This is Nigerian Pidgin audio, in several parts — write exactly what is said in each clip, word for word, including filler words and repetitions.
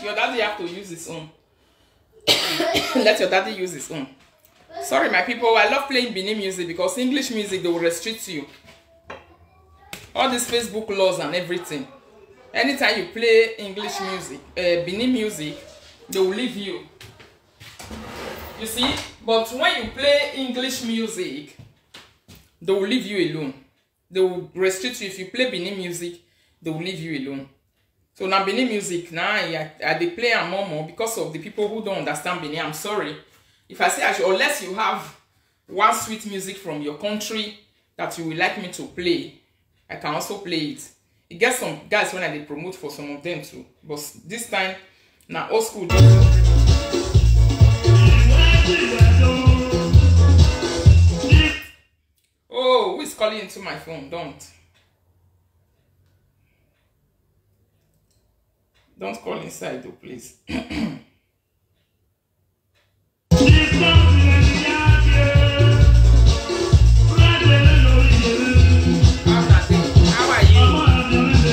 Your daddy have to use his own. Let your daddy use his own. Sorry, my people. I love playing Benin music because English music, they will restrict you. All these Facebook laws and everything. Anytime you play English music, uh, Benin music, they will leave you. You see? But when you play English music, they will leave you alone. They will restrict you. If you play Benin music, they will leave you alone. So now Benin music, now I, I dey play am more more because of the people who don't understand Benin. I'm sorry. If I say I should, unless you have one sweet music from your country that you would like me to play, I can also play it. E get some guys when I dey promote for some of them too, but this time na old school just. Oh, who is calling into my phone? Don't. Don't call inside though, please. How una dey? How are you?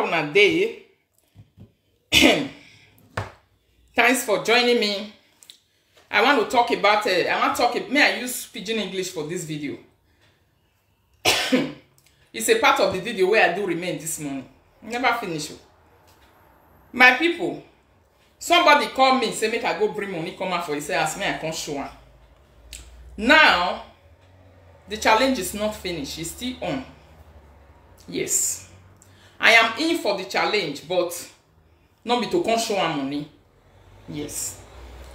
una dey? Thanks for joining me. I want to talk about, uh, I want to talk, may I use Pidgin English for this video? It's a part of the video where I do remain this morning. Never finish o. My people, somebody call me, say make I go bring money come out for, he say as me I come show am. Now, the challenge is not finished, it's still on. Yes, I am in for the challenge, but not be to come show am money. Yes,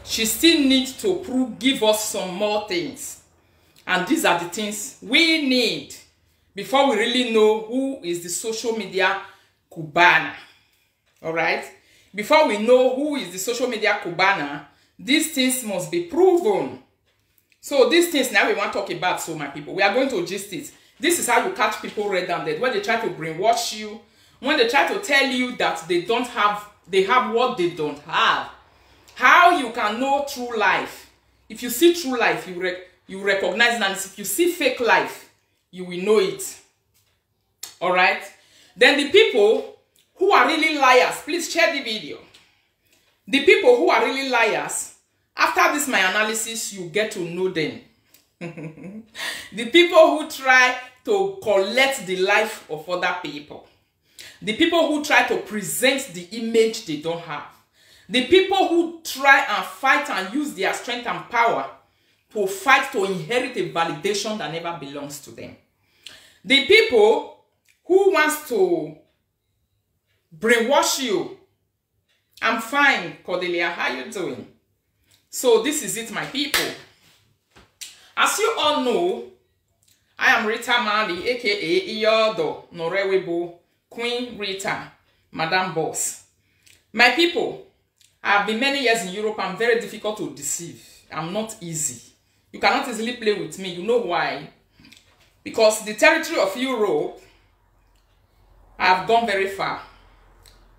she still need to prove, give us some more things. And these are the things we need before we really know who is the social media Cubana. All right? Before we know who is the social media Cubana, these things must be proven. So these things now we want to talk about, so my people, we are going to gist it. This is how you catch people red-handed, when they try to brainwash you, when they try to tell you that they don't have, they have what they don't have. How you can know true life. If you see true life, you rec- you recognize it, and if you see fake life, you will know it. All right? Then the people who are really liars, please share the video. The people who are really liars, after this my analysis, you get to know them. The people who try to collect the life of other people, the people who try to present the image they don't have, the people who try and fight and use their strength and power to fight to inherit a validation that never belongs to them, the people who wants to brainwash you. I'm fine, Cordelia. How you doing? So this is it, my people. As you all know, I am Rita Marley, aka Iyodo Norewebo, Queen Rita, Madam Boss. My people, I've been many years in Europe. I'm very difficult to deceive. I'm not easy. You cannot easily play with me. You know why? Because the territory of Europe, I've gone very far.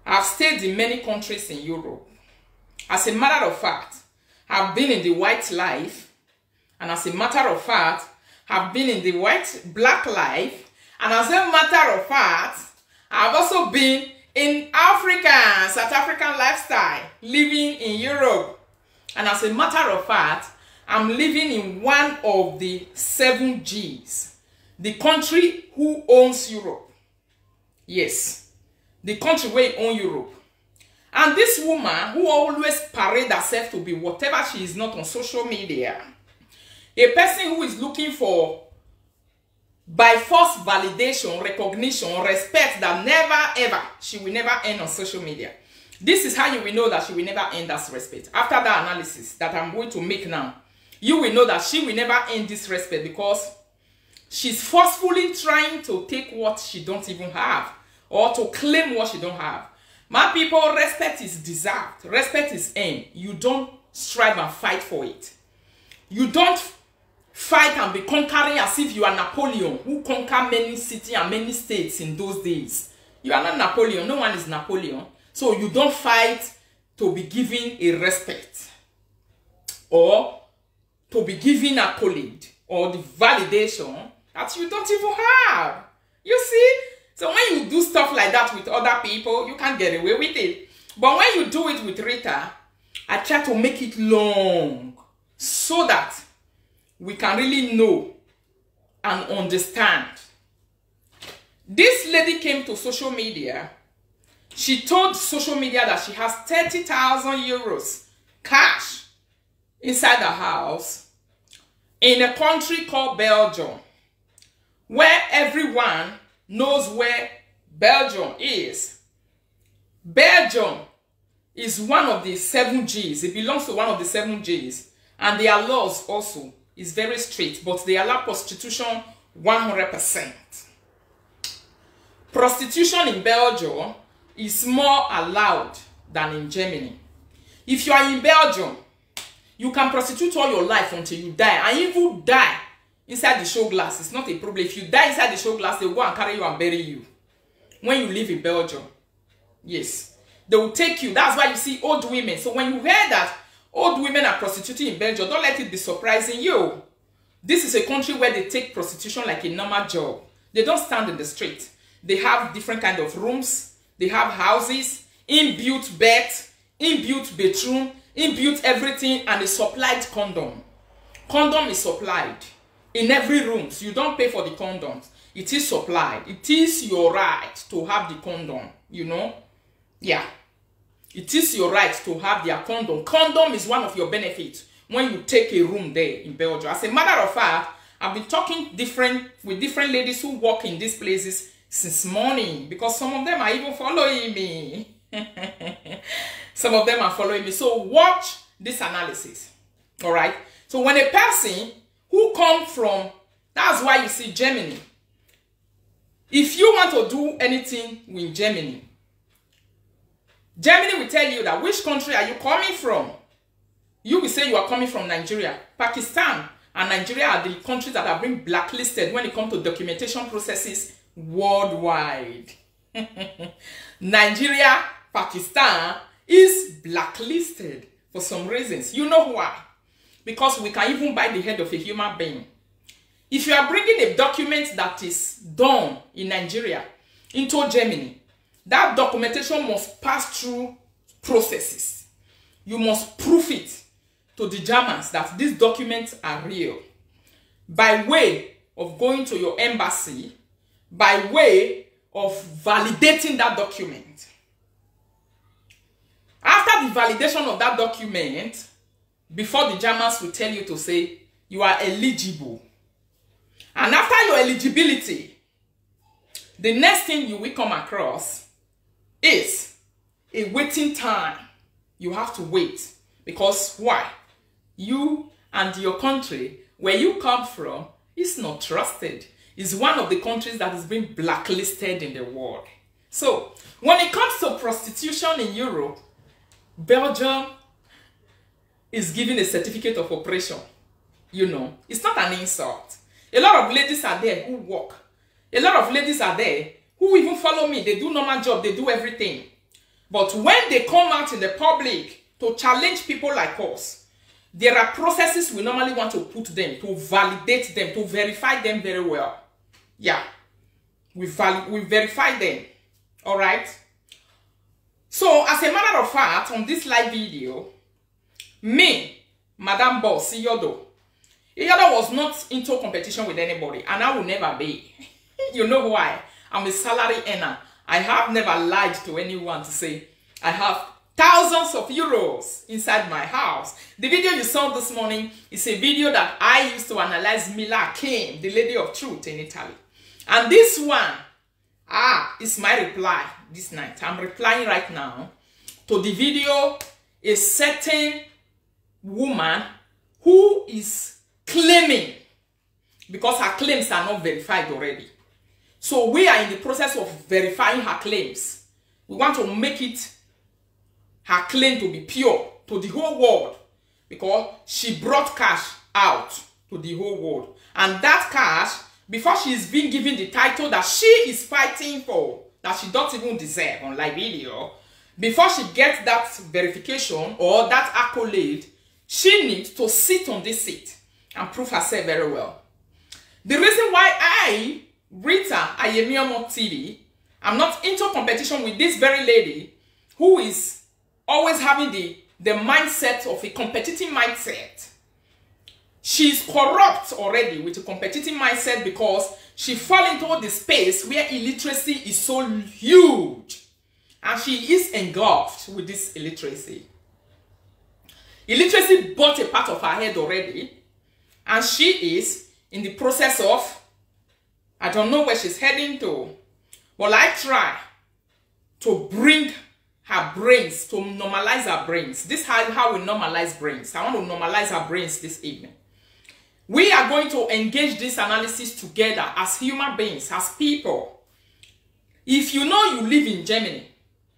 I've stayed in many countries in Europe. As a matter of fact, I've been in the white life, and as a matter of fact, I've been in the white, black life, and as a matter of fact, I've also been in Africa, South African lifestyle, living in Europe. And as a matter of fact, I'm living in one of the seven Gs, the country who owns Europe. Yes, the country where own Europe. And this woman who always parade herself to be whatever she is not on social media, a person who is looking for by force validation, recognition, respect that never ever, she will never earn on social media. This is how you will know that she will never earn that respect. After that analysis that I'm going to make now, you will know that she will never earn this respect because she's forcefully trying to take what she don't even have or to claim what she don't have. My people, respect is deserved. Respect is earned. You don't strive and fight for it. You don't fight and be conquering as if you are Napoleon, who conquer many cities and many states in those days. You are not Napoleon. No one is Napoleon. So you don't fight to be given a respect or to be given accolade or the validation that you don't even have. You see? So when you do stuff like that with other people, you can't get away with it. But when you do it with Rita, I try to make it long so that we can really know and understand. This lady came to social media. She told social media that she has thirty thousand euros cash inside the house in a country called Belgium, where everyone knows where Belgium is. Belgium is one of the seven Gs. It belongs to one of the seven Gs. And their laws also is very strict, but they allow prostitution one hundred percent. Prostitution in Belgium is more allowed than in Germany. If you are in Belgium, you can prostitute all your life until you die, and even die inside the show glass. It's not a problem. If you die inside the show glass, they will go and carry you and bury you when you live in Belgium. Yes, they will take you. That's why you see old women. So when you hear that old women are prostituting in Belgium, don't let it be surprising you. This is a country where they take prostitution like a normal job. They don't stand in the street. They have different kind of rooms. They have houses, inbuilt bed, inbuilt bedroom, inbuilt everything, and a supplied condom. Condom is supplied in every room. So you don't pay for the condoms. It is supplied. It is your right to have the condom, you know? Yeah. It is your right to have their condom. Condom is one of your benefits when you take a room there in Belgium. As a matter of fact, I've been talking different with different ladies who work in these places since morning, because some of them are even following me. Some of them are following me. So watch this analysis. All right. So when a person who come from, that's why you see Germany. If you want to do anything with Germany, Germany will tell you that which country are you coming from. You will say you are coming from Nigeria. Pakistan and Nigeria are the countries that have been blacklisted when it comes to documentation processes worldwide. Nigeria, Pakistan is blacklisted for some reasons. You know why? Because we can even buy the head of a human being. If you are bringing a document that is done in Nigeria into Germany, that documentation must pass through processes. You must prove it to the Germans that these documents are real by way of going to your embassy, by way of validating that document. After the validation of that document, before the Germans will tell you to say you are eligible. And after your eligibility, the next thing you will come across is a waiting time. You have to wait. Because why? You and your country, where you come from, is not trusted. It's one of the countries that has been blacklisted in the world. So, when it comes to prostitution in Europe, Belgium is giving a certificate of operation. You know, it's not an insult. A lot of ladies are there who work. A lot of ladies are there who even follow me. They do normal job, they do everything. But when they come out in the public to challenge people like us, there are processes we normally want to put them to validate them, to verify them very well. Yeah, we, val- we verify them. All right. So, as a matter of fact, on this live video, me, Madam Boss, Iyodo, Iyodo was not into competition with anybody, and I will never be. You know why? I'm a salary earner. I have never lied to anyone to say I have thousands of euros inside my house. The video you saw this morning is a video that I used to analyze Mila Kim, the lady of truth in Italy. And this one, ah, is my reply this night. I'm replying right now to the video a certain woman who is claiming, because her claims are not verified already. So we are in the process of verifying her claims. We want to make it, her claim to be pure to the whole world, because she brought cash out to the whole world. And that cash, before she is being given the title that she is fighting for, that she doesn't even deserve on live video, before she gets that verification or that accolade, she needs to sit on this seat and prove herself very well. The reason why I, Rita Ayemiomo T V, I'm not into competition with this very lady who is always having the, the mindset of a competitive mindset. She's corrupt already with a competitive mindset because she fell into the space where illiteracy is so huge, and she is engulfed with this illiteracy. Illiteracy bought a part of her head already, and she is in the process of, I don't know where she's heading to, but I try to bring her brains, to normalize her brains. This is how, how we normalize brains. I want to normalize her brains this evening. We are going to engage this analysis together as human beings, as people. If you know you live in Germany,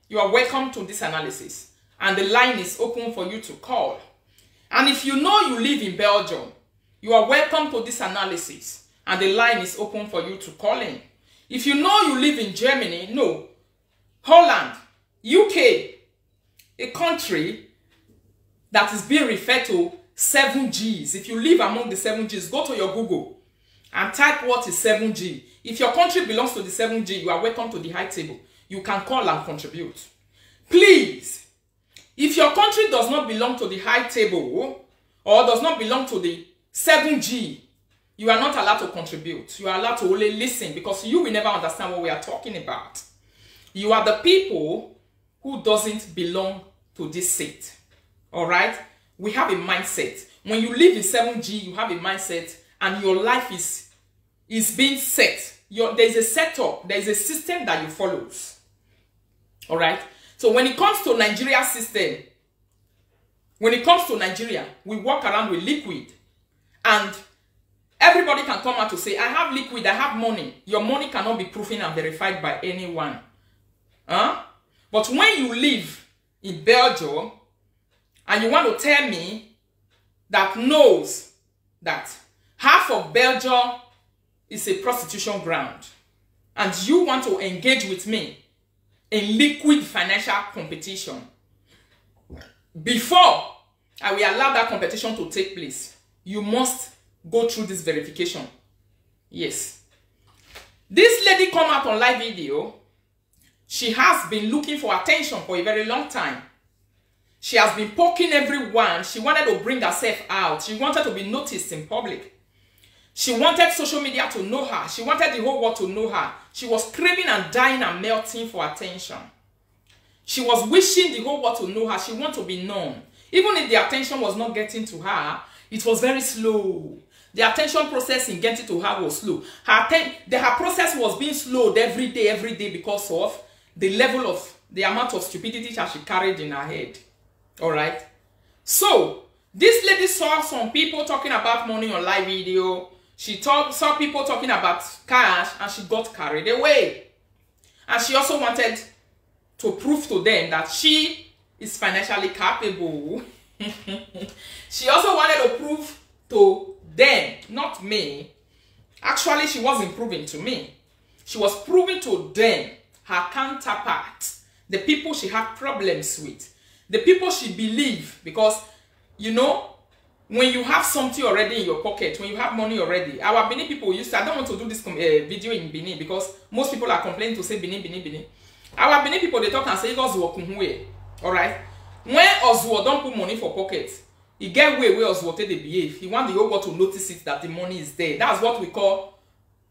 you are welcome to this analysis, and the line is open for you to call. And if you know you live in Belgium, you are welcome to this analysis, and the line is open for you to call in. If you know you live in Germany, no, Holland, U K, a country that is being referred to seven Gs. If you live among the seven Gs, go to your Google and type what is seven G. If your country belongs to the seven G, you are welcome to the high table. you can call and contribute. Please, if your country does not belong to the high table or does not belong to the seven G, you are not allowed to contribute. You are allowed to only listen, because you will never understand what we are talking about. You are the people who doesn't belong to this set. All right? We have a mindset. When you live in seven G, you have a mindset, and your life is is being set. Your, there is a setup, there is a system that you follows. All right? So when it comes to Nigeria system, when it comes to Nigeria, we walk around with liquid, and everybody can come out to say, "I have liquid, I have money." Your money cannot be proven and verified by anyone. Huh? But when you live in Belgium and you want to tell me that knows that half of Belgium is a prostitution ground, and you want to engage with me in liquid financial competition, before I will allow that competition to take place, you must go through this verification. Yes. This lady come out on live video. She has been looking for attention for a very long time. She has been poking everyone. She wanted to bring herself out. She wanted to be noticed in public. She wanted social media to know her. She wanted the whole world to know her. She was screaming and dying and melting for attention. She was wishing the whole world to know her. She wanted to be known. Even if the attention was not getting to her, it was very slow. The attention process in getting to her was slow. Her, atten- the, her process was being slowed every day, every day, because of the level of, the amount of stupidity that she carried in her head. All right? So, this lady saw some people talking about money on live video. She talk, saw people talking about cash, and she got carried away. And she also wanted to prove to them that she is financially capable. She also wanted to prove to them, not me. Actually, she wasn't proving to me. She was proving to them, her counterparts, the people she had problems with, the people she believe, because, you know, when you have something already in your pocket, when you have money already, our Benin people used to, I don't want to do this com- uh, video in Benin, because most people are complaining to say Benin, Benin, Benin. Our Benin people, they talk and say, "Ozuo kunhue." All right? When Ozuo don't put money for pocket, he get way where Ozuo take dey behave. He want the whole world to notice it, that the money is there. That's what we call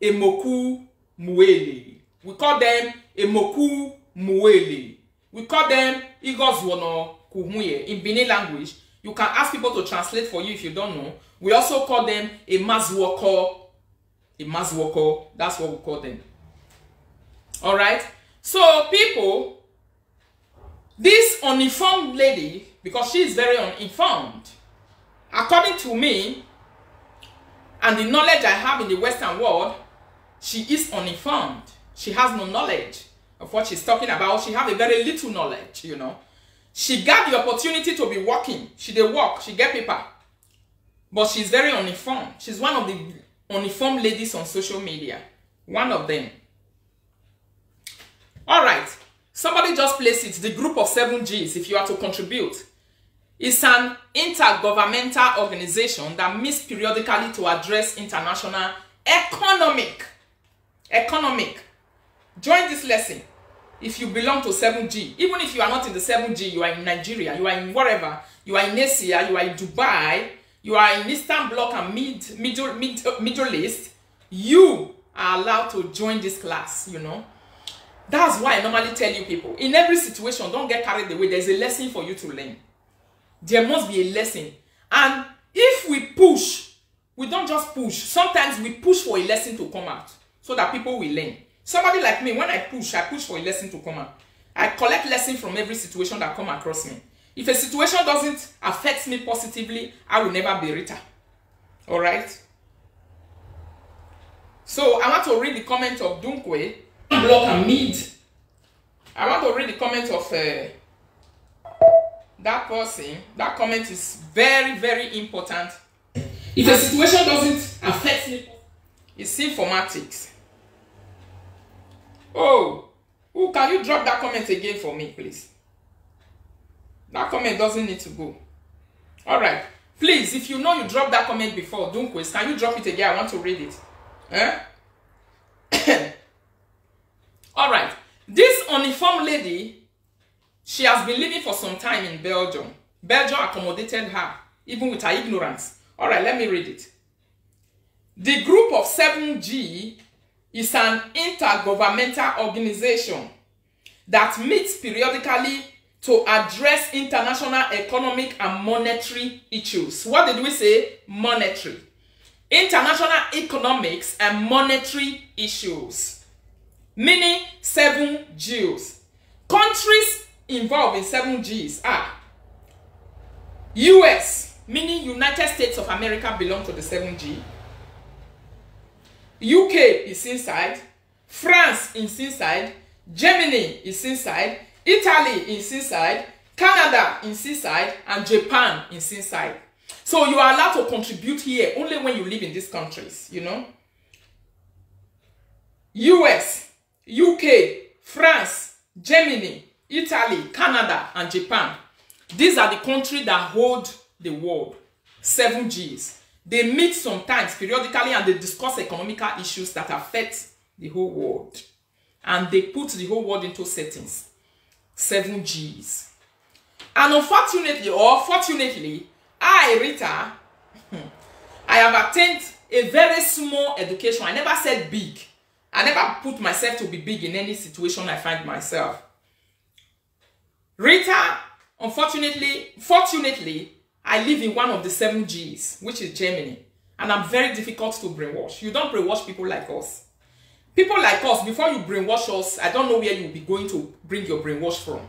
Emoku Muele. We call them Emoku Muele. We call them Igozuono Kuhunye in Benin language. You can ask people to translate for you if you don't know. We also call them Emazuoko. Emazuoko. That's what we call them. All right. So, people, this uninformed lady, because she is very uninformed, according to me, and the knowledge I have in the Western world, she is uninformed. She has no knowledge of what she's talking about. She have a very little knowledge, you know. She got the opportunity to be working. She dey work. She get paper. But she's very uninformed. She's one of the uninformed ladies on social media. One of them. All right. Somebody just placed it. The group of seven Gs, if you are to contribute, is an intergovernmental organization that meets periodically to address international economic, economic. Join this lesson. If you belong to seven G, even if you are not in the seven G, you are in Nigeria, you are in wherever, you are in Asia, you are in Dubai, you are in Eastern Bloc and Mid, Middle, Mid, uh, Middle East, you are allowed to join this class, you know. That's why I normally tell you people, in every situation, don't get carried away. There's a lesson for you to learn. There must be a lesson. And if we push, we don't just push. Sometimes we push for a lesson to come out so that people will learn. Somebody like me, when I push, I push for a lesson to come out. I collect lesson from every situation that come across me. If a situation doesn't affect me positively, I will never be Rita. All right? So I want to read the comment of Dunkwe. Block and mid. I want to read the comment of uh, that person. That comment is very, very important. If a situation doesn't affect me, it's informatics. Oh, who, can you drop that comment again for me, please? That comment doesn't need to go. All right. Please, if you know you dropped that comment before, don't quit. Can you drop it again? I want to read it. Eh? All right. This uniform lady, she has been living for some time in Belgium. Belgium accommodated her, even with her ignorance. All right, let me read it. The group of seven G is an intergovernmental organization that meets periodically to address international economic and monetary issues. What did we say? Monetary. International economics and monetary issues. Meaning seven Gs. Countries involved in seven Gs are U S, meaning United States of America, belong to the seven G. U K is inside, France is inside, Germany is inside, Italy is inside, Canada is inside, and Japan is inside. So you are allowed to contribute here only when you live in these countries, you know. U S, U K, France, Germany, Italy, Canada, and Japan. These are the countries that hold the world. Seven Gs. They meet sometimes periodically and they discuss economical issues that affect the whole world. And they put the whole world into settings. Seven Gs. And unfortunately or fortunately, I, Rita, I have attained a very small education. I never said big. I never put myself to be big in any situation I find myself. Rita, unfortunately, fortunately, I live in one of the seven Gs, which is Germany. And I'm very difficult to brainwash. You don't brainwash people like us. People like us, before you brainwash us, I don't know where you'll be going to bring your brainwash from.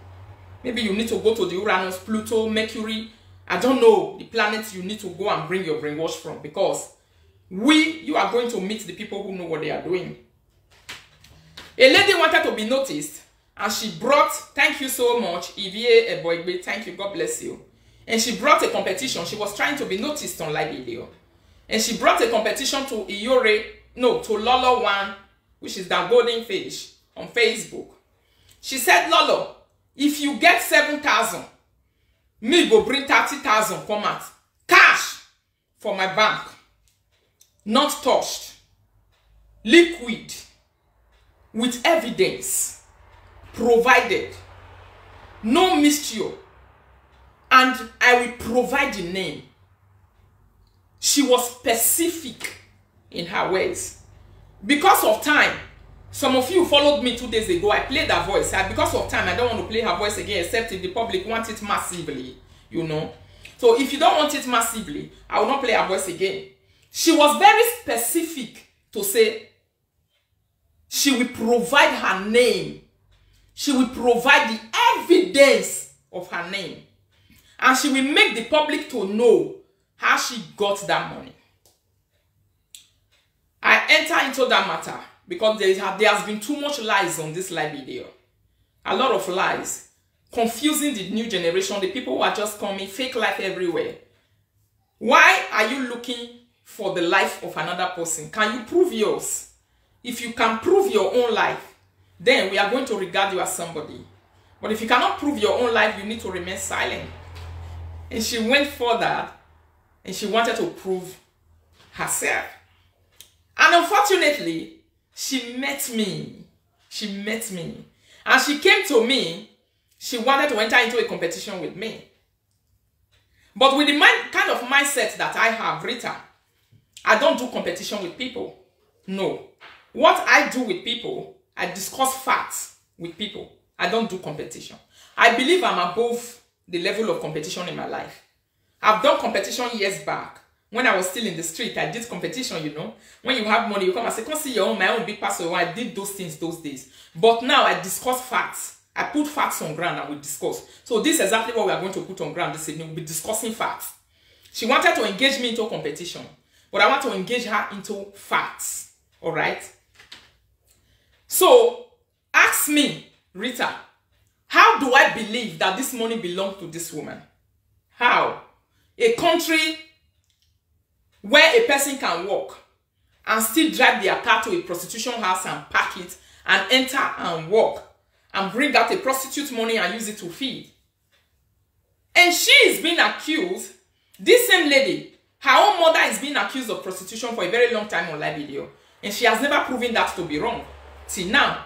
Maybe you need to go to the Uranus, Pluto, Mercury. I don't know the planets you need to go and bring your brainwash from, because we, you are going to meet the people who know what they are doing. A lady wanted to be noticed, and she brought, thank you so much, Ivie Eboigbe, thank you, God bless you. And she brought a competition. She was trying to be noticed on live video. And she brought a competition to Iyore, no, to Lolo One, which is the golden fish on Facebook. She said, "Lolo, if you get seven thousand, me go bring thirty thousand come out. Cash for my bank. Not touched. Liquid. With evidence. Provided. No mixture. And I will provide the name." She was specific in her words. Because of time, some of you followed me two days ago. I played her voice. I, because of time, I don't want to play her voice again, except if the public want it massively, you know. So if you don't want it massively, I will not play her voice again. She was very specific to say she will provide her name. She will provide the evidence of her name. And she will make the public to know how she got that money. I enter into that matter because there, is, there has been too much lies on this live video. A lot of lies. Confusing the new generation. The people who are just coming, fake life everywhere. Why are you looking for the life of another person? Can you prove yours? If you can prove your own life, then we are going to regard you as somebody. But if you cannot prove your own life, you need to remain silent. And she went further and she wanted to prove herself. And unfortunately, she met me. She met me. And she came to me. She wanted to enter into a competition with me. But with the mind, kind of mindset that I have, Rita, I don't do competition with people. No. What I do with people, I discuss facts with people. I don't do competition. I believe I'm above the level of competition in my life. I've done competition years back. When I was still in the street, I did competition, you know. When you have money, you come and say, "Come see your own, my own big pass." So I did those things those days. But now I discuss facts. I put facts on ground and we discuss. So this is exactly what we are going to put on ground this evening. We'll be discussing facts. She wanted to engage me into competition, but I want to engage her into facts. All right? So ask me, Rita, how do I believe that this money belonged to this woman? How? A country where a person can work and still drive their car to a prostitution house and park it and enter and work and bring out a prostitute money and use it to feed. And she is being accused, this same lady, her own mother is being accused of prostitution for a very long time on live video. And she has never proven that to be wrong. Till now.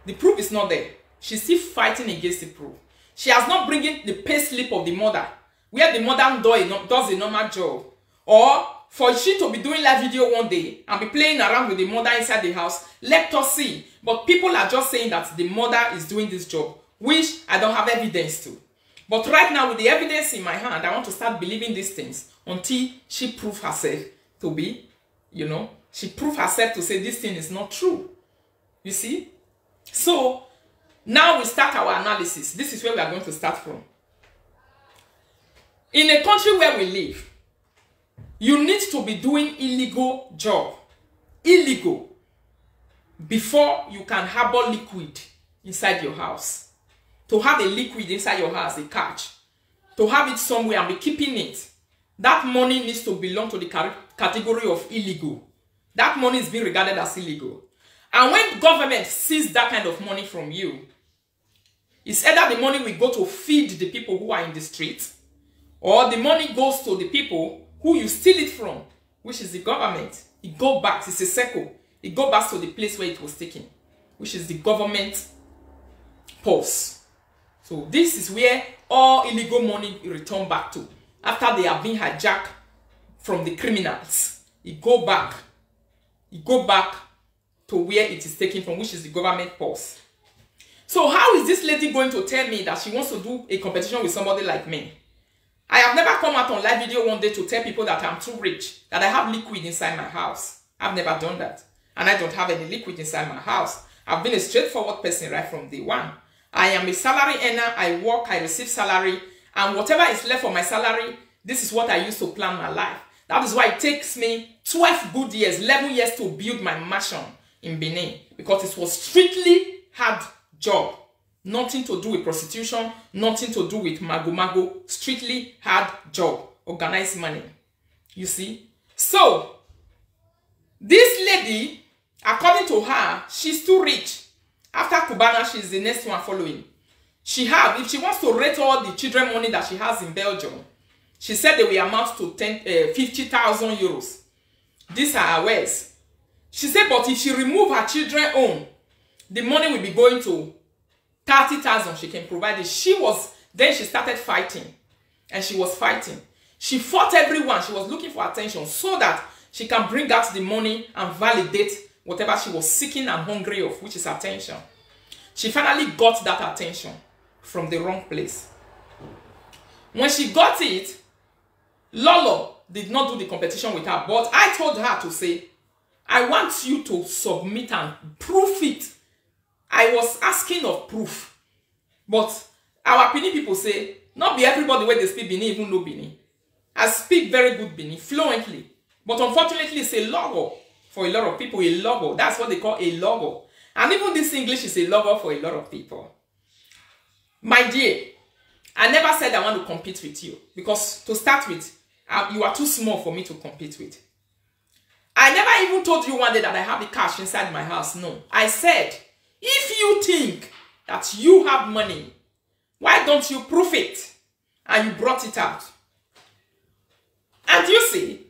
The proof is not there. She's still fighting against the proof. She has not bringing the pay slip of the mother, where the mother do a no-, does a normal job. Or for she to be doing live video one day and be playing around with the mother inside the house, let us see. But people are just saying that the mother is doing this job, which I don't have evidence to. But right now, with the evidence in my hand, I want to start believing these things until she prove herself to be, you know, she prove herself to say this thing is not true. You see? So now we start our analysis. This is where we are going to start from. In a country where we live, you need to be doing illegal job, illegal, before you can harbor liquid inside your house. To have a liquid inside your house, a cash, to have it somewhere and be keeping it, that money needs to belong to the car-, category of illegal. That money is being regarded as illegal. And when government sees that kind of money from you, it's either the money will go to feed the people who are in the street, or the money goes to the people who you steal it from, which is the government. It go back. It's a circle. It go back to the place where it was taken, which is the government purse. So this is where all illegal money return back to. After they have been hijacked from the criminals, it go back. It go back to where it is taken from, which is the government purse. So how is this lady going to tell me that she wants to do a competition with somebody like me? I have never come out on live video one day to tell people that I'm too rich, that I have liquid inside my house. I've never done that. And I don't have any liquid inside my house. I've been a straightforward person right from day one. I am a salary earner. I work, I receive salary, and whatever is left for my salary, this is what I use to plan my life. That is why it takes me twelve good years, eleven years to build my mansion in Benin, because it was strictly hard job. Nothing to do with prostitution, nothing to do with mago mago, strictly hard job, organized money. You see? So, this lady, according to her, she's too rich. After Cubana, she's the next one following. She have, if she wants to rate all the children money that she has in Belgium, she said they will amount to ten, uh, fifty thousand euros. These are her words. She said, but if she remove her children own, the money will be going to thirty thousand. She can provide it. She was, then she started fighting. And she was fighting. She fought everyone. She was looking for attention so that she can bring out the money and validate whatever she was seeking and hungry of, which is attention. She finally got that attention from the wrong place. When she got it, Lolo did not do the competition with her, but I told her to say, I want you to submit and prove it. I was asking of proof. But our Benin people say, not be everybody where they speak Benin even know Benin. I speak very good Benin fluently. But unfortunately, it's a logo for a lot of people, a logo. That's what they call a logo. And even this English is a logo for a lot of people. My dear, I never said I want to compete with you, because to start with, uh, you are too small for me to compete with. I never even told you one day that I have the cash inside my house. No. I said, if you think that you have money, why don't you prove it? And you brought it out. And you see,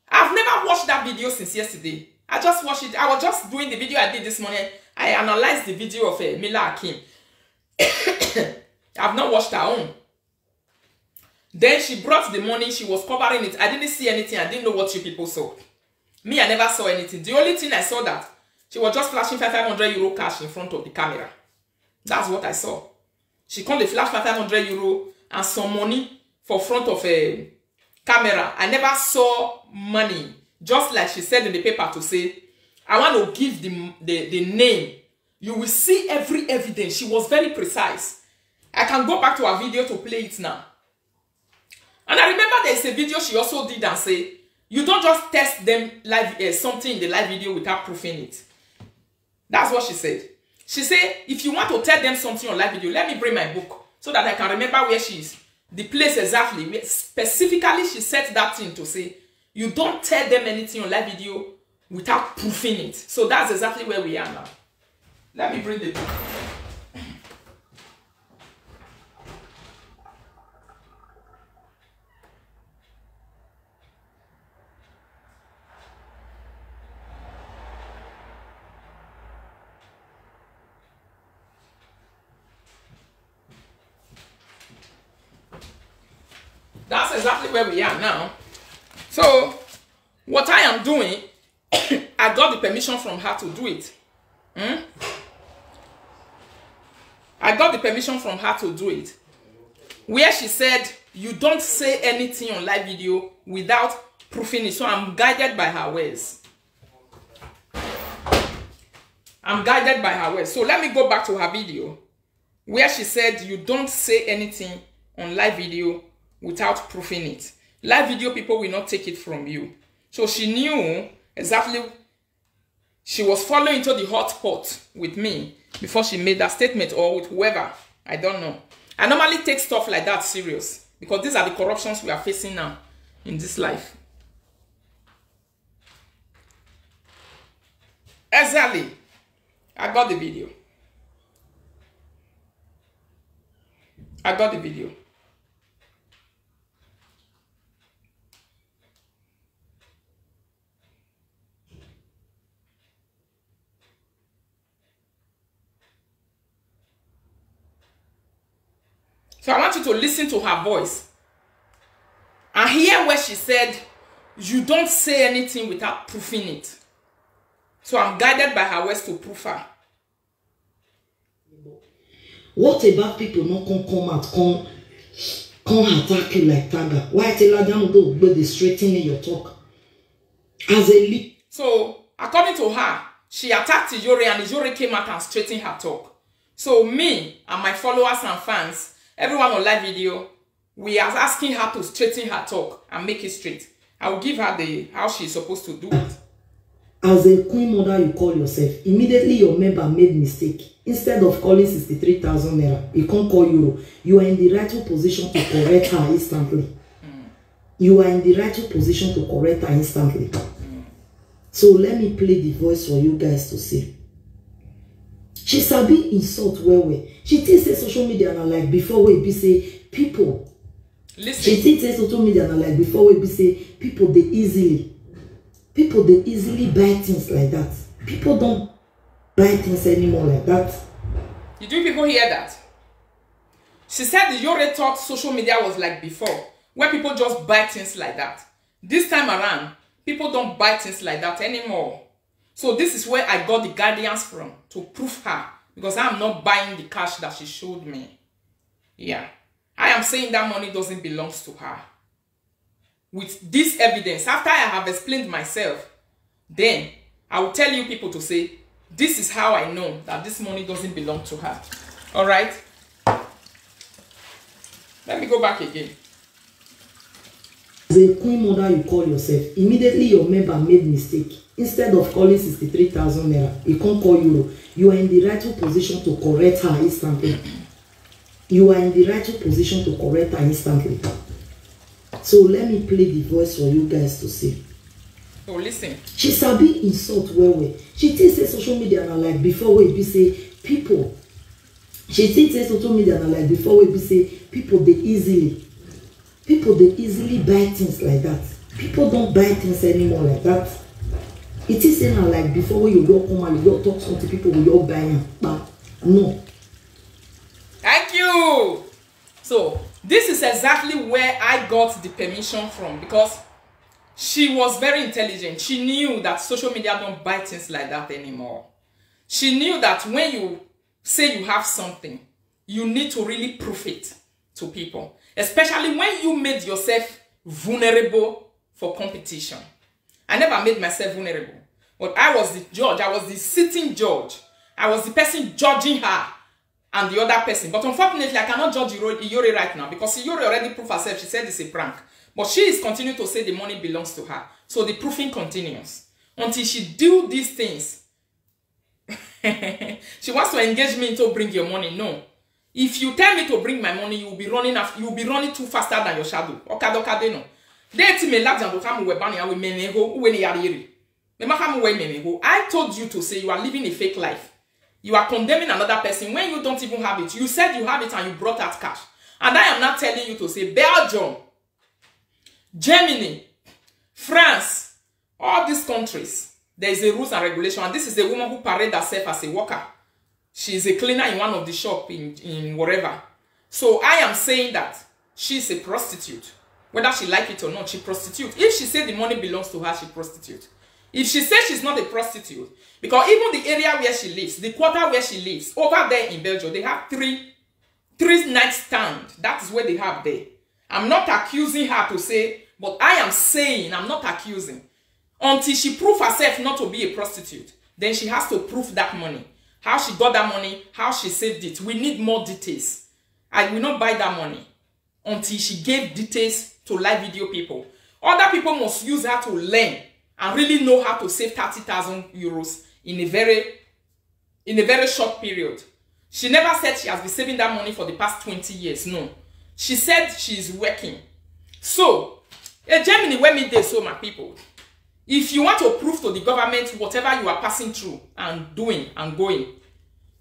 I've never watched that video since yesterday. I just watched it. I was just doing the video I did this morning. I analyzed the video of, uh, Mila Akim. I've not watched her own. Then she brought the money. She was covering it. I didn't see anything. I didn't know what you people saw. Me, I never saw anything. The only thing I saw that she was just flashing five hundred euro cash in front of the camera. That's what I saw. She come dey flash five hundred euro and some money for front of a camera. I never saw money. Just like she said in the paper to say, I want to give the, the, the name. You will see every evidence. She was very precise. I can go back to her video to play it now. And I remember there is a video she also did and say, you don't just test them live, uh, something in the live video without proofing it. That's what she said. She said, if you want to tell them something on live video, let me bring my book so that I can remember where she is, the place exactly. Where specifically she said that thing to say, you don't tell them anything on live video without proofing it. So that's exactly where we are now. Let me bring the book. That's exactly where we are now. So, what I am doing, I got the permission from her to do it. Hmm? I got the permission from her to do it. Where she said, "You don't say anything on live video without proofing it." So I'm guided by her words. I'm guided by her words. So let me go back to her video where she said, "You don't say anything on live video without proofing it. Live video people will not take it from you." So she knew exactly, she was falling into the hot pot with me before she made that statement, or with whoever. I don't know. I normally take stuff like that serious because these are the corruptions we are facing now in this life. Exactly. I got the video. I got the video. So I want you to listen to her voice and hear where she said, "You don't say anything without proofing it." So I'm guided by her words to proof her. What about people not come come out, come come attack you like Taga? Why tell her down go but they straighten your talk? As a lead. So according to her, she attacked Iyore and Iyore came out and straightened her talk. So me and my followers and fans, everyone on live video, we are asking her to straighten her talk and make it straight. I will give her the how she is supposed to do it. As a queen mother you call yourself, immediately your member made mistake. Instead of calling sixty-three thousand naira, he can't call euro. You are in the rightful position to correct her instantly. You are in the rightful position to correct her instantly. So let me play the voice for you guys to see. She sabi insult well well. She think say social media na like before wey be say people. She Listen, think say social media na like before wey be say people dey easily, people dey easily buy things like that. People don't buy things anymore like that. did you people hear that? She said Iyore thought social media was like before, where people just buy things like that. This time around, people don't buy things like that anymore. So this is where I got the guidance from to proof her, because I'm not buying the cash that she showed me. Yeah. I am saying that money doesn't belong to her. With this evidence, after I have explained myself, then I will tell you people to say, "This is how I know that this money doesn't belong to her." All right? Let me go back again. As a queen mother you call yourself, immediately your member made mistake. Instead of calling sixty-three thousand naira, he can't call euro. You are in the rightful position to correct her instantly. You are in the rightful position to correct her instantly. So let me play the voice for you guys to see. So listen. She sabi insult well well. She think say social media na like before wey be say people. She think say social media na like before wey be say people dey easily, people dey easily buy things like that. People don't buy things anymore like that. It is say na like before wey you don come out, you don talk something, people go just buy am. But no. Thank you. So this is exactly where I got the permission from, because she was very intelligent. She knew that social media don't buy things like that anymore. She knew that when you say you have something, you need to really prove it to people, especially when you made yourself vulnerable for competition. I never made myself vulnerable, but I was the judge. I was the sitting judge. I was the person judging her and the other person. But unfortunately, I cannot judge Iyore, Iyore right now, because Iyore already proved herself. She said it's a prank. But she is continuing to say the money belongs to her. So the proofing continues until she do these things. She wants to engage me into bring your money. No. If you tell me to bring my money, you will be running af-, you will be running too faster than your shadow. Okado kade no. They ti me lati ando kamu we bani awe meme ho, uwe ni yari yeri. Me ma kamu we meme ho. I told you to say you are living a fake life. You are condemning another person when you don't even have it. You said you have it and you brought out cash. And I am not telling you to say Belgium, Germany, France, all these countries, there is a rules and regulation. And this is a woman who parade herself as a worker. She is a cleaner in one of the shop in, in whatever. So I am saying that she is a prostitute. Whether she like it or not, she prostitute. If she say the money belongs to her, she prostitute. If she say she's not a prostitute, because even the area where she lives, the quarter where she lives, over there in Belgium, they have three three night stand. That is where they have there. I'm not accusing her to say, but I am saying, I'm not accusing. Until she prove herself not to be a prostitute, then she has to prove that money. How she got that money, how she saved it. We need more details. I will not buy that money until she gave details to live video people. Other people must use her to learn and really know how to save thirty thousand euros in a very in a very short period. She never said she has been saving that money for the past twenty years. No. She said she is working. So, a Germany where me dey so, my people, if you want to prove to the government whatever you are passing through and doing and going,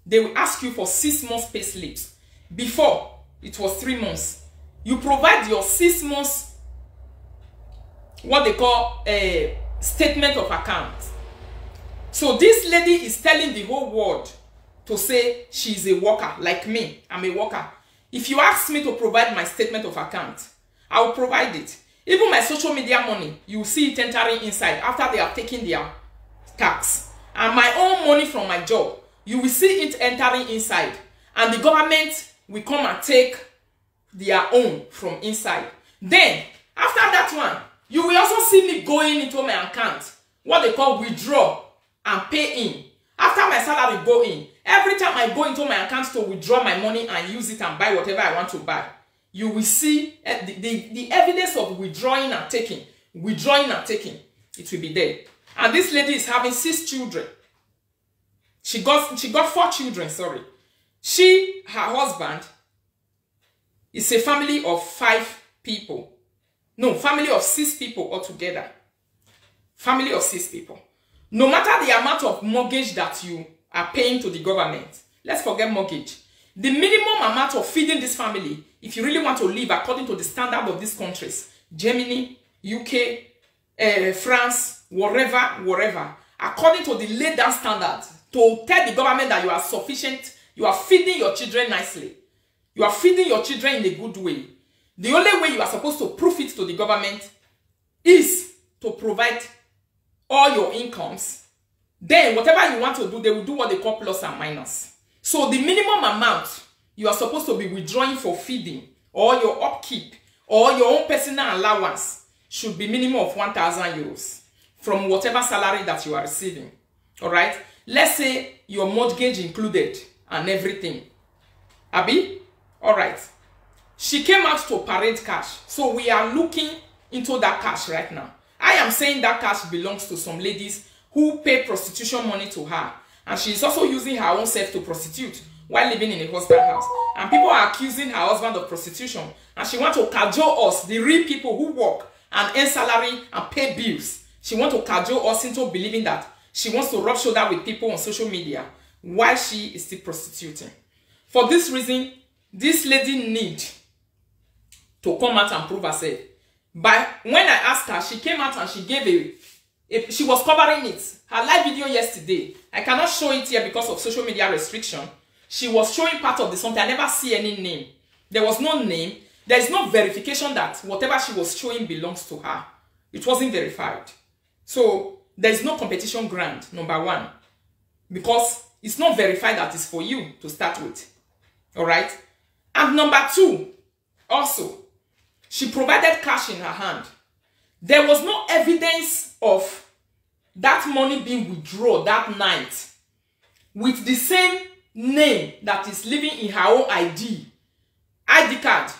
they will ask you for six months pay slips. Before, it was three months. You provide your six months, what they call a statement of account. So this lady is telling the whole world to say she is a worker, like me, I'm a worker. If you ask me to provide my statement of account, I will provide it. Even my social media money, you see it entering inside after they have taken their tax. And my own money from my job, you will see it entering inside. And the government will come and take their own from inside. Then, after that one, you will also see me going into my account, what they call withdraw and pay in. After my salary go in, every time I go into my account to withdraw my money and use it and buy whatever I want to buy, you will see eh, the, the, the evidence of withdrawing and taking, withdrawing and taking. It will be there. And this lady is having six children. She got she got four children, sorry. She, her husband, is a family of five people. No, family of six people altogether. Family of six people. No matter the amount of mortgage that you are paying to the government, let's forget mortgage. The minimum amount of feeding this family, if you really want to live according to the standard of these countries, Germany, U K, eh, France, wherever, wherever, according to the laid down standard, to tell the government that you are sufficient, you are feeding your children nicely, you are feeding your children in a good way. The only way you are supposed to prove it to the government is to provide all your incomes. Then whatever you want to do, they will do what they call plus and minus. So the minimum amount you are supposed to be withdrawing for feeding or your upkeep or your own personal allowance should be minimum of one thousand euros from whatever salary that you are receiving. All right? Let's say your mortgage included and everything. Abi? All right. She came out to parade cash. So we are looking into that cash right now. I am saying that cash belongs to some ladies who pay prostitution money to her. And she is also using her own self to prostitute while living in a husband house. And people are accusing her husband of prostitution. And she wants to cajole us, the real people who work and earn salary and pay bills. She wants to cajole us into believing that she wants to rub shoulder with people on social media while she is still prostituting. For this reason, this lady need to come out and prove herself. But when I asked her, she came out and she gave a, a she was covering it. Her live video yesterday, I cannot show it here because of social media restriction. She was showing part of the something. I never see any name. There was no name. There is no verification that whatever she was showing belongs to her. It wasn't verified. So there is no competition grant, number one, because it's not verified that it's for you to start with. All right? And number two, also, she provided cash in her hand. There was no evidence of that money being withdrawn that night with the same name that is living in her own I D, I D card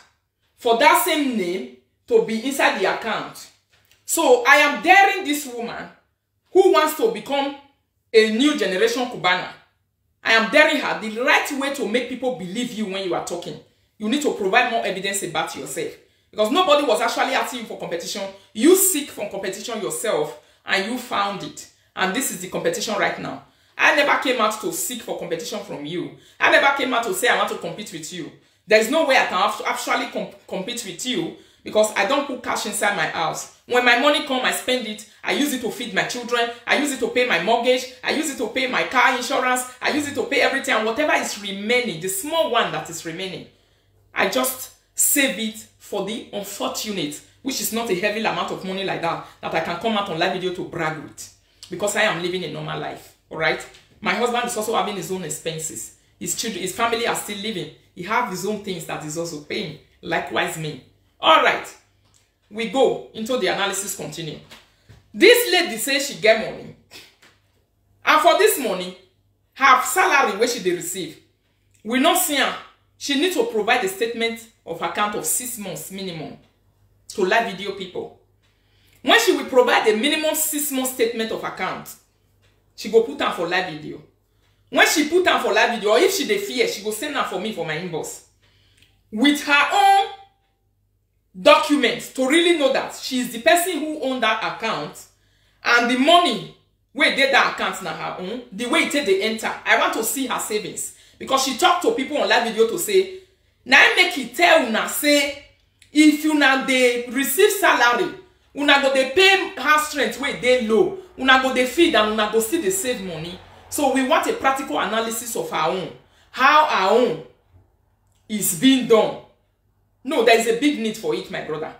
for that same name to be inside the account. So I am daring this woman who wants to become a new generation Cubana. I am daring her the right way to make people believe you when you are talking. You need to provide more evidence about yourself. Because nobody was actually asking you for competition. You seek for competition yourself and you found it. And this is the competition right now. I never came out to seek for competition from you. I never came out to say I want to compete with you. There is no way I can act- actually comp- compete with you because I don't put cash inside my house. When my money come, I spend it. I use it to feed my children. I use it to pay my mortgage. I use it to pay my car insurance. I use it to pay everything. And whatever is remaining, the small one that is remaining, I just save it for the unfortunate. which is not a heavy amount of money like that, that I can come out on live video to brag with, because I am living a normal life. All right, my husband is also having his own expenses. His children, his family are still living. He have his own things that he's also paying. Likewise me. All right, we go into the analysis continue. This lady say she get money, and for this money, her salary wey she dey receive, we no see am. She need to provide a statement of account of six months minimum to live video people. When she will provide a minimum six months statement of account, she go put am for live video. When she put am for live video, or if she dey fear, she go send am for me for my inbox with her own documents to really know that she is the person who own that account, and the money wey dey that account na her own. The way e take dey enter, I want to see her savings, because she talk to people on live video to say, na im make e tell una say, if una dey receive salary, una go dey pay house rent wey dey low, una go dey feed, and una go still dey save money. So we want a practical analysis of her own, how her own is being done. No, there is a big need for it, my brother.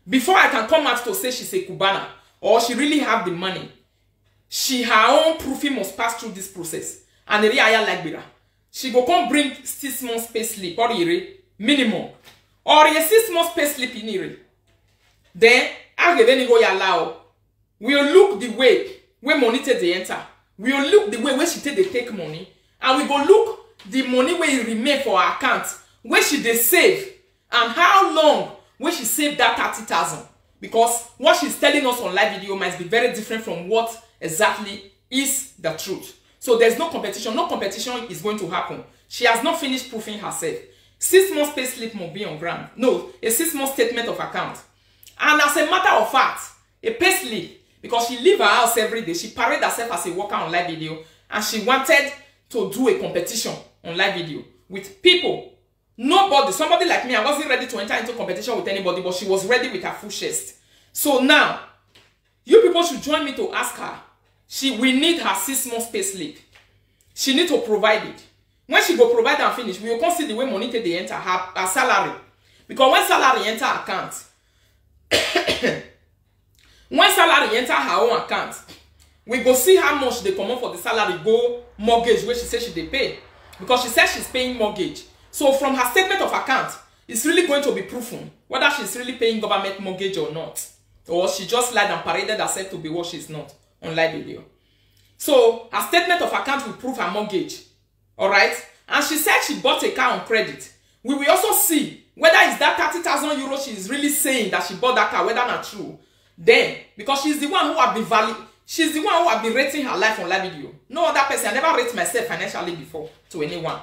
Before I can come out to say she's a Cubana or she really have the money, she her own proofing must pass through this process. And Eri Aya Lagbera, she go come bring six months pay slip or ire minimum, or a six months pay slip in ire. Then Ageveni go allow. We go look the way wey money take dey enter. We go look the way wey she take dey take money, and we go look the money wey e remain for her account wey she dey save, and how long wey she save that thirty thousand. Because what she's telling us on live video might be very different from what exactly is the truth. So there's no competition. No competition is going to happen. She has not finished proofing herself. Six months pay slip must be on ground. No, a six month statement of account. And as a matter of fact, a pay slip, because she leave her house every day. She parade herself as a worker on live video, and she wanted to do a competition on live video with people. Nobody, somebody like me, I wasn't ready to enter into competition with anybody, but she was ready with her full chest. So now, you people should join me to ask her. She, we need her six months pay slip. She need to provide it. When she go provide and finish, we go come see the way money take dey enter her, her salary. Because when salary enter account, when salary enter her own account, we go see how much dey comot for the salary go mortgage wey she say she dey pay, because she said she's paying mortgage. So from her statement of account, it's really going to be proven whether she's really paying government mortgage or not, or she just lied and paraded herself to be what she's not on live video. So her statement of account will prove her mortgage. All right, and she said she bought a car on credit. We will also see whether it's that thirty thousand euro she is really saying that she bought that car, whether not true. Then, because she's the one who have been valid, she's the one who have been rating her life on live video. No other person. I never rate myself financially before to anyone.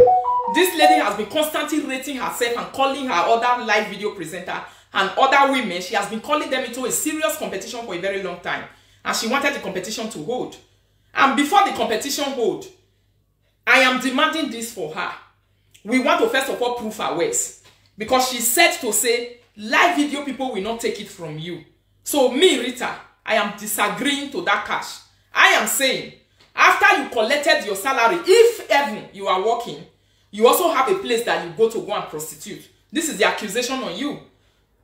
This lady has been constantly rating herself and calling her other live video presenter and other women. She has been calling them into a serious competition for a very long time, and she wanted the competition to hold. And before the competition hold, I am demanding this for her. We want to first of all prove her words, because she said to say live video people will not take it from you. So me, Rita, I am disagreeing to that cash. I am saying, after you collected your salary, if even you are working, you also have a place that you go to go and prostitute. This is the accusation on you.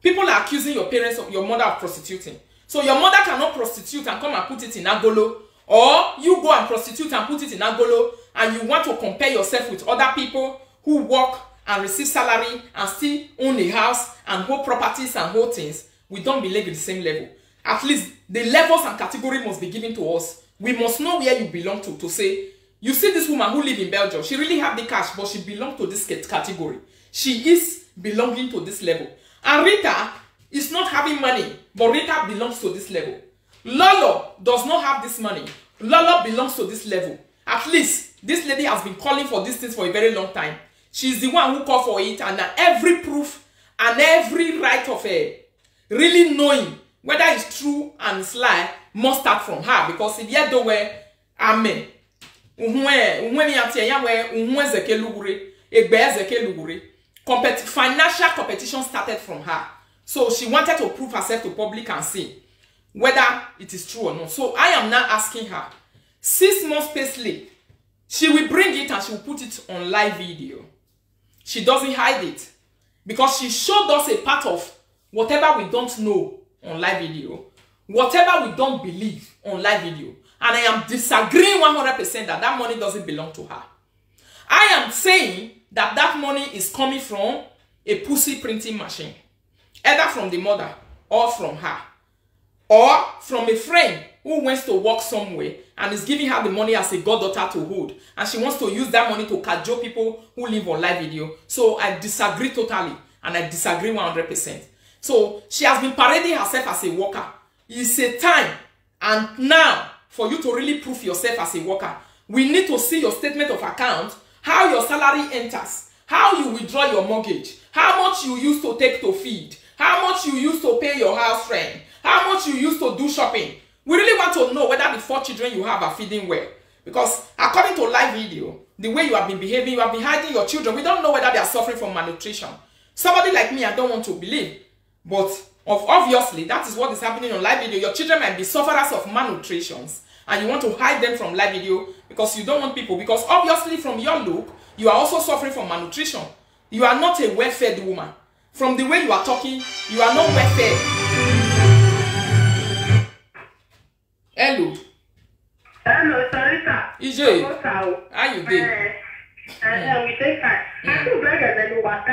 People are accusing your parents of, your mother of prostituting. So your mother cannot prostitute and come and put it in agolo, or you go and prostitute and put it in agolo, and you want to compare yourself with other people who work and receive salary and still own a house and hold properties and hold things. We don't belong at the same level. At least the levels and category must be given to us. We must know where you belong to, to say, you see this woman who live in Belgium, she really have the cash, but she belong to this cat-, category. She is belonging to this level. And Rita is not having money, but Rita belongs to this level. Lolo does not have this money. Lolo belongs to this level. At least this lady has been calling for these things for a very long time. She's the one who called for it, and na every proof and every right of her really knowing whether it's true and it's lie must start from her, because if you don't wear, amen. Uhun e, uhun e mi ati eyan we, uhun ezeke lugure, egbe ezeke lugure. Compet-, financial competition started from her. So she wanted to prove herself to public and see whether it is true or not. So I am now asking her, six months pay slip, she will bring it and she will put it on live video. She doesn't hide it, because she showed us a part of whatever we don't know on live video, whatever we don't believe on live video, and I am disagreeing one hundred percent that that money doesn't belong to her. I am saying that that money is coming from a pussy printing machine, either from the mother or from her, or from a friend who wants to work somewhere and is giving her the money as a goddaughter to hold, and she wants to use that money to cajole people who live on live video. So I disagree totally, and I disagree one hundred percent. So she has been parading herself as a worker. It's a time and now for you to really prove yourself as a worker. We need to see your statement of account, how your salary enters, how you withdraw your mortgage, how much you use to take to feed, how much you use to pay your house rent, how much you use to do shopping. We really want to know whether the four children you have are feeding well. Because according to live video, the way you have been behaving, you have been hiding your children. We don't know whether they are suffering from malnutrition. Somebody like me, I don't want to believe. But of obviously, that is what is happening on live video. Your children might be sufferers of malnutritions, and you want to hide them from live video because you don't want people. Because obviously, from your look, you are also suffering from malnutrition. You are not a well-fed woman. From the way you are talking, you are not well-fed. Hello. Hello, Sarita. Ije, What's up? How you dey? Eh, eh, we take time. I feel like I don't want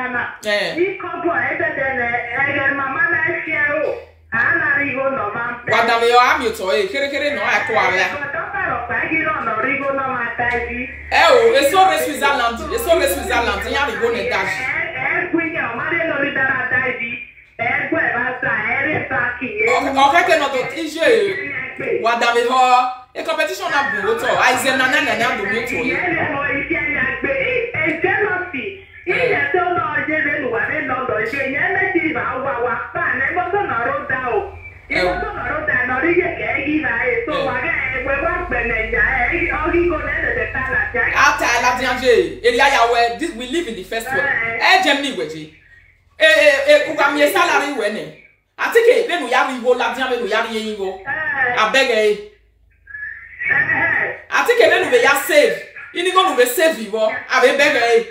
to. Eh. He come for everything. Eh, eh, mama na share. Ana rigo no man. Wadame yo ami to e kere kere no akwa ala. But don't tell us I get on the rigo no man. Eh o, eso re Switzerland, eso re Switzerland, ya rigo ne dash. Eh, eh, kunya, mare no ri dara daibi. Eh, kwe ba sa, eh, re sa ki, eh. Okay, okay, no to ije. Wadame ho. E competition na bu to. Aize na na na na do mi to. Yele mo ise ya gbe. Eh, jealousy. Ihe to no je be lu wa be no do je. Ye me ti ba wa wa. Ba ne mo to no ro da o. Ye mo to no ro da no ri ye ke gi na e. So wa ga e we wa pe ne ja e. O gi go ne de de ta la ja. Ata la dianje. Area ya we, this, we live in the first world. Eh, Germany we je. Eh, eh, eh, uga mi salary we ne. Atike, be no ya ri wo la dia, be no ya ri yin go. Abeg eh. Atike, be no be ya save. Ini go no be save wo. Abeg eh.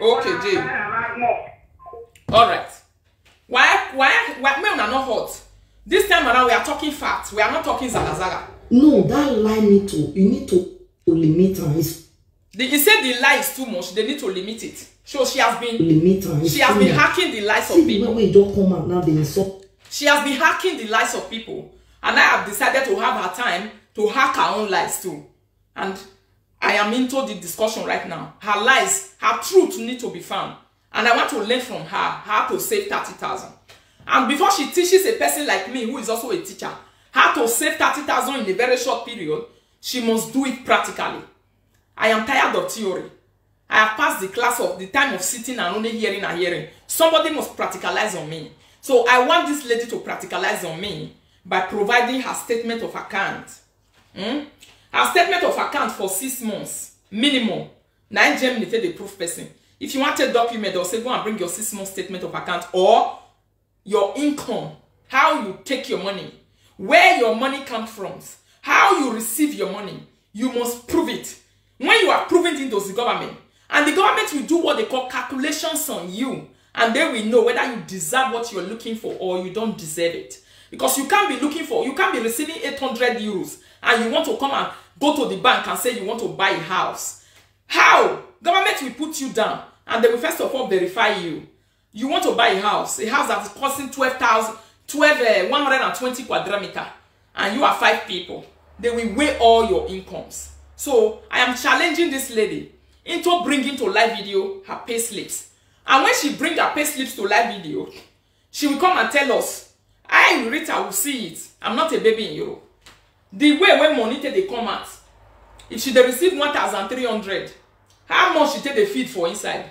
Okay, Jay. All right. Why, why, why, me una not hot. This time around, we are talking facts. We are not talking zaga zaga. No, that lie need to, you need to, to limit am. It's The, he said the lie is too much. They need to limit it. So she has been, limit am. It's she has too been much. Hacking the lies See of the way people. Wey e just come out now dey insult. She has been hacking the lies of people, and I have decided to have her time to hack her own lies too. And I am into the discussion right now. Her lies, her truth need to be found. And I want to learn from her how to save thirty thousand. And before she teaches a person like me, who is also a teacher, how to save thirty thousand in a very short period, she must do it practically. I am tired of theory. I have passed the class of the time of sitting and only hearing and hearing. Somebody must practicalize on me. So I want this lady to practicalize on me by providing her statement of account. Hmm? Her statement of account for six months minimum. Na Germany take dey proof person. If you want a document, they'll say go and bring your six months statement of account or your income, how you take your money, where your money comes from, how you receive your money. You must prove it. When you are proving it to the government, and the government will do what they call calculations on you, and they will know whether you deserve what you're looking for or you don't deserve it. Because you can't be looking for, you can't be receiving eight hundred euros, and you want to come and go to the bank and say you want to buy a house. How? Government will put you down, and they will first of all verify you. You want to buy a house, a house that is costing twelve thousand, twelve, eh, one hundred and twenty quadrat meter, and you are five people. They will weigh all your incomes. So I am challenging this lady into bringing to live video her pay slips. And when she bring her pay slips to live video, she will come and tell us, "I, Rita, will see it. I'm not a baby in Europe." The way when money take dey come out, if she dey receive one thousand three hundred, how much she take dey feed for inside?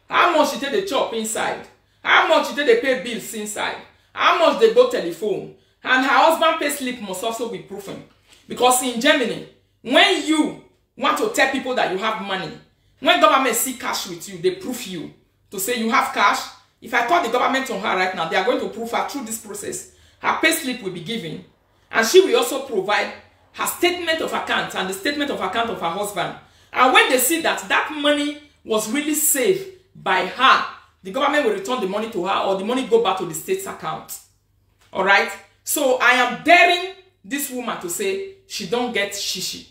How much she take dey chop inside? How much she take dey pay bills inside? How much dey go telephone? And her husband pay slip must also be proven. Because in Germany, when you want to tell people that you have money, when government see cash with you, they proof you to say you have cash. If I call the government on her right now, they are going to proof her through this process. Her pay slip will be given, and she will also provide her statement of account and the statement of account of her husband. And when they see that that money was really saved by her, the government will return the money to her, or the money go back to the state's account. All right? So I am daring this woman to say she don't get shishi.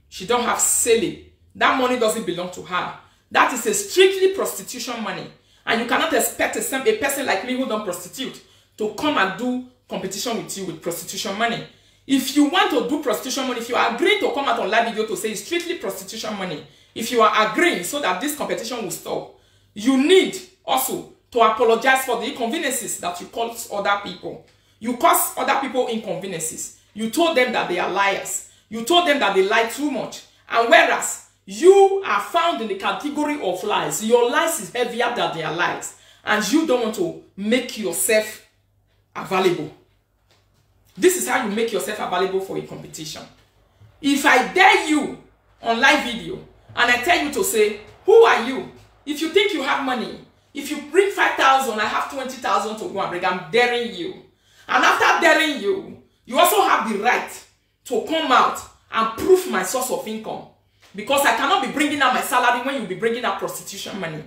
She don't have silly. That money doesn't belong to her. That is a strictly prostitution money. And you cannot expect a, sem- a person like me who don't prostitute to come and do competition with you with prostitution money. If you want to do prostitution money, if you are agreeing to come out on live video to say it's strictly prostitution money, if you are agreeing so that this competition will stop, you need also to apologize for the inconveniences that you cause other people. You cause other people inconveniences. You told them that they are liars. You told them that they lie too much. And whereas you are found in the category of lies, your lies is heavier than their lies. And you don't want to make yourself available. This is how you make yourself available for a competition. If I dare you on live video and I tell you to say, "Who are you?" If you think you have money, if you bring five thousand, I have twenty thousand to go and bring. I'm daring you. And after daring you, you also have the right to come out and prove my source of income. Because I cannot be bringing out my salary when you be bringing out prostitution money.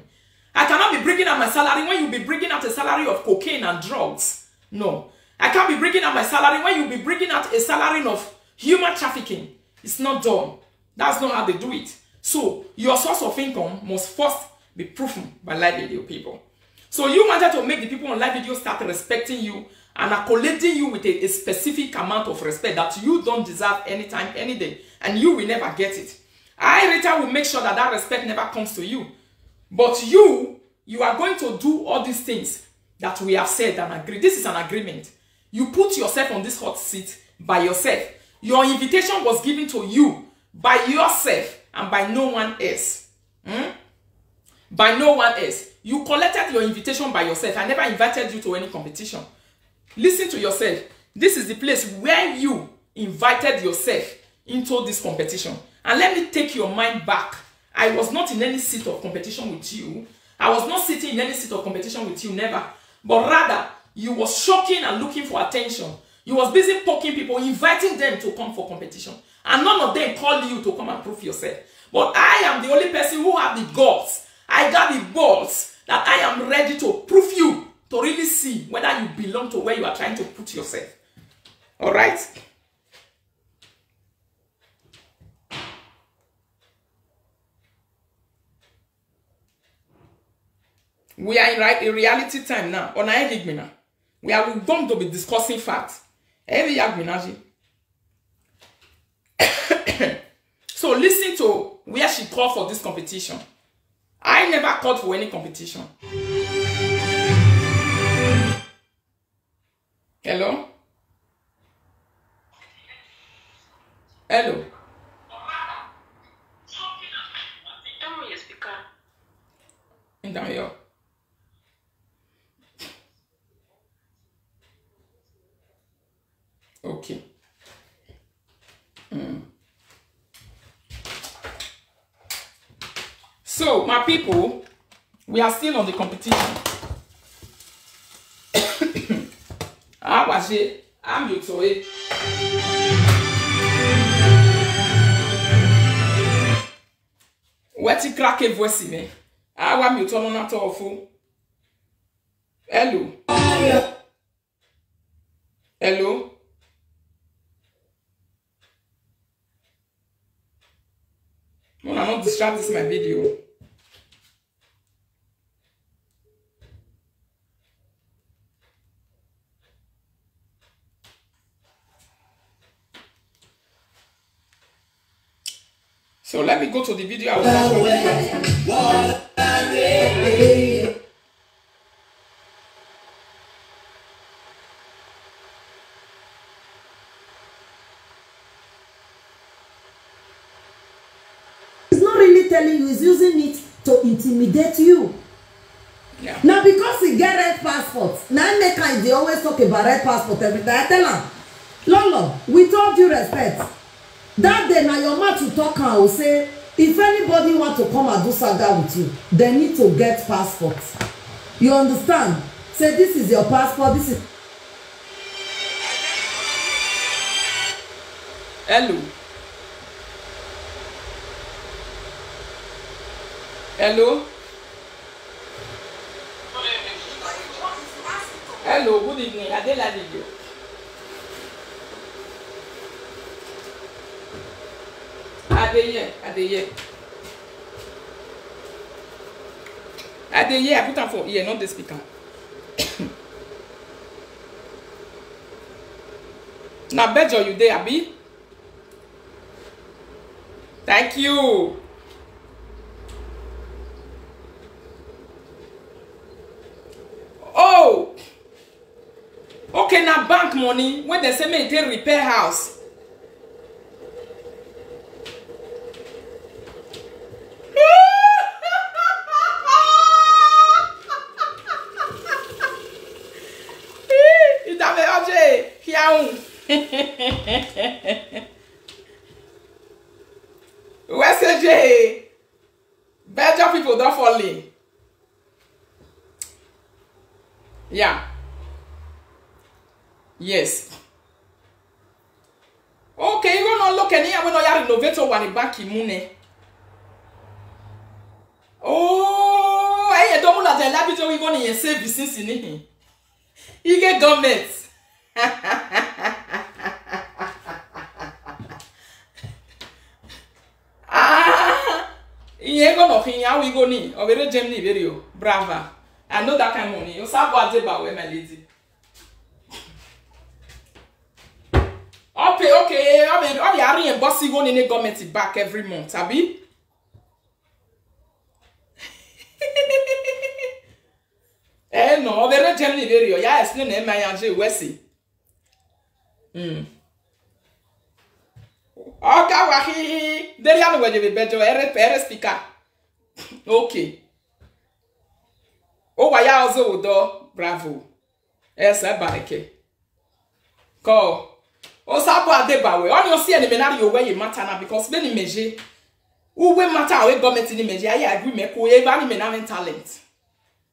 I cannot be bringing out my salary when you be bringing out a salary of cocaine and drugs. No. I can't be bringing out my salary when you be bringing out a salary of human trafficking. It's not done. That's not how they do it. So your source of income must first be proven by live video people. So you wanted to make the people on live video start respecting you and accolading you with a, a specific amount of respect that you don't deserve anytime, any day, and you will never get it. I, Rita, will make sure that that respect never comes to you. But you, you are going to do all these things that we have said and agreed. This is an agreement. You put yourself on this hot seat by yourself. Your invitation was given to you by yourself and by no one else. Hmm? By no one else. You collected your invitation by yourself. I never invited you to any competition. Listen to yourself. This is the place where you invited yourself into this competition. And let me take your mind back. I was not in any seat of competition with you. I was not sitting in any seat of competition with you, never. But rather, you was shocking and looking for attention. You was busy poking people, inviting them to come for competition. And none of them called you to come and prove yourself. But I am the only person who have the guts. I got the balls that I am ready to prove you to really see whether you belong to where you are trying to put yourself. All right? We are in, right, in reality time now. On our now. We are going to be discussing facts. Every Yagminaji. So listen to where she called for this competition. I never called for any competition. Hello? Hello? Turn on your speaker. Turn down your. Okay. Mm. So, my people, we are still on the competition. How was it? I'm you to it. What you crack a voice in me? How am you turn on at all? Hello. Hello? Una no distract this my video. So let me go to the video I was talking about. He's not really telling you, he's using it to intimidate you. Yeah. Now, because he get red passport, now make I dey always talk about red passport every day. I tell am, Lolo, with all due respect, that day na your mouth you talk am o, say if anybody want to come and do saga with you, they need to get passport. You understand? Say this is your passport, this is. Hello. Hello. Hello, good evening. I dey live video. I dey here. I dey here. I dey here. I put am for ear, not the speaker. Na Bejo you dey, abi? Thank you. Oh, okay, na bank money when they say make they repair house. Itame oje, kiaun. Where's A J? Belgium people don't fall in. Yeah. Yes. Okay, you gonna look at me when I renovate one back in Mune. Oh, I don't know that I love it. We gonna save business in it. You get government. Ah, ihe ego no hin ya wi go ni. Obere Germany very o. Brava. I know that kind of money. You sabo adeba we, my lady. Okay, okay. I mean, I mean, I reimburse you go ni government back every month, abi? Eh, no, obere Germany very o. Ya, it's no name my Angie Wesley. Hmm. Oka wahi. Deri anu weje be Bejo, ere, ere speaker. Okay. O wa ya ozo udo. Bravo. Esa bareke. Ko. O sabo adeba we. Oni o si eni menari yo we ye matter na because be ni meje. Uwe matter we government ni meje. Aye agree me ko e ba ni menari talent.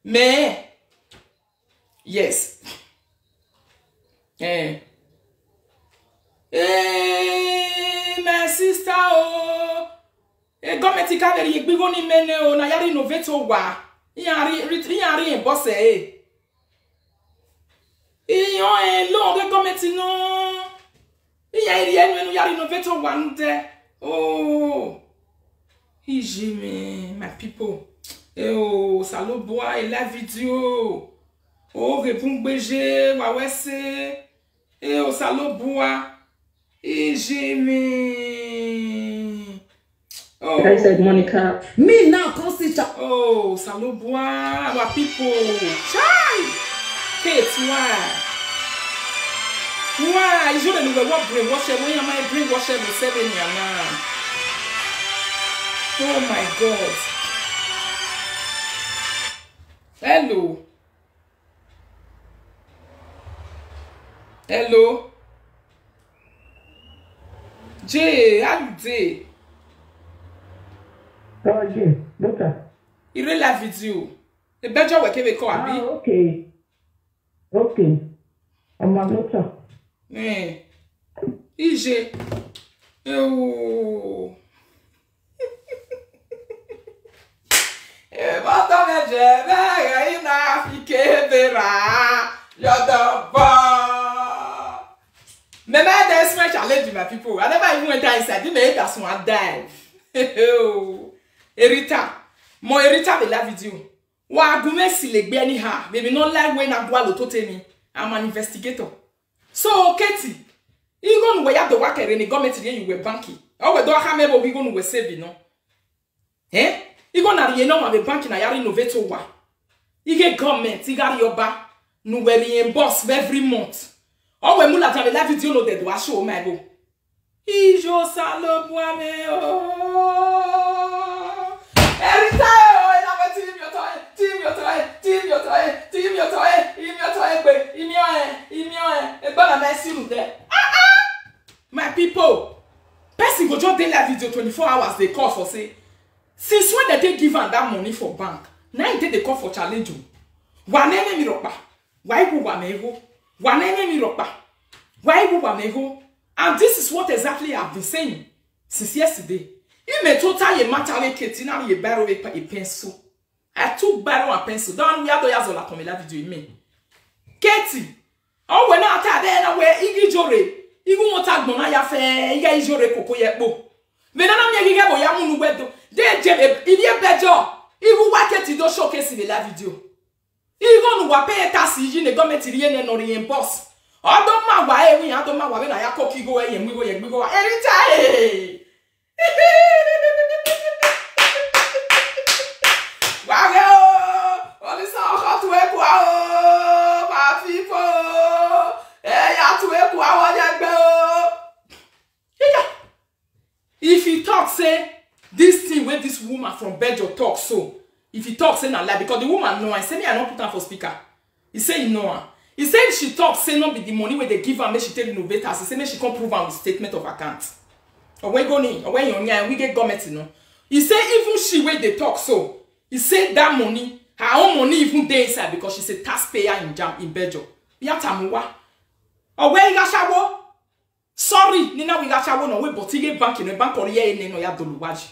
Me. Yes. Eh. Eh, my sister, oh. Eh, government ka very big on mene, oh, na yari innovate, oh, wa. Yari, yari, boss, eh. Iyo, eh, lo, the government, no. Iya, iri, enu, enu, yari innovate, oh, one day. Oh. Ijimi, my people. Eh, oh, Saloboa, e la video. Oh, répond B G, wa wese. Eh, oh, Saloboa. Ijimi. Oh. I said, Monica. Me now, come see cha. Oh, Saloboa, our people. Chai! Kate, why? Why? You shouldn't know what brainwash when am I brainwash the seven year now. Oh my God. Hello. Hello. Jay, how you dey? How are you? Doctor. You really live with you. The better work ever call, abi? Ah, okay. Okay. I'm a doctor. Eh. Ije. Eh, oh. Eh, bottom edge, eh, eh, ina fike bera. You're the bomb. Meme, there's my challenge, my people. I never even went inside. The me that's one dive. Oh. Erita. Mo Erita, we love with you. Wa gume si le gbe anyhow. Baby, no like when I go to tell me. I'm an investigator. So, Katie, you go no where the work and government you were banking. Oh, we don't have me, but we go no we save, no. Eh? You go na ye no ma be banking na yari innovate wa. You get government, you got your ba. No we reimburse every month. Oh, we mula tell the live video no dead wa show my go. Ijo Saloboa me o. Erita o, ina me team your toy, team your toy, team your toy, team your toy, team your toy, gbe, imi o e, imi o e, e gba na me siru de. Ah, ah! My people, person go just dey live video twenty-four hours, they call for say, since when they dey give am that money for bank, now they dey call for challenge o. Wa nene mi ropa. Why go wa me go? Wa nene mi ropa. Why go wa me go? And this is what exactly I've been saying since yesterday. You may total ye matter we ketina ye barrow a pencil. I took barrow and pencil. Don't we have to yazola come la video me. Katie, o we na ata de na we igi jore. Igu won ta gbon na ya fe, iga ijore koko ye po. Ve na na mi igi ge bo ya mu nu we do. De je be, ibi e bejo. Igu wa Katie do showcase the live video. Igu nu wa pay tax yi ne government ri ye ne no ri en boss. Odo ma wa e wi, odo ma wa we na ya ko ki go e ye mi go ye mi go wa. Erita e. Wage o, Olisa ọkọ tu eku a o, my people. Eya tu eku a wo ye gbe o. Iya. If he talk say this thing wey this woman from Belgium talk so, if he talk say na lie, because the woman know, I say me I no put am for speaker. He say he know am. He say she talk say no be the money wey they give am make she take renovate house. He say make she come prove am with statement of account. Owe go ni, owe yon ya, we get government no. He say even she wey dey talk so, he say that money, her own money even dey inside because she's a taxpayer in Jam in Belgium. Ya tamuwa. Owe iga shawo. Sorry, ni na we ga chawo no we, but iye bank no bank ori ye ni no ya dolu waji.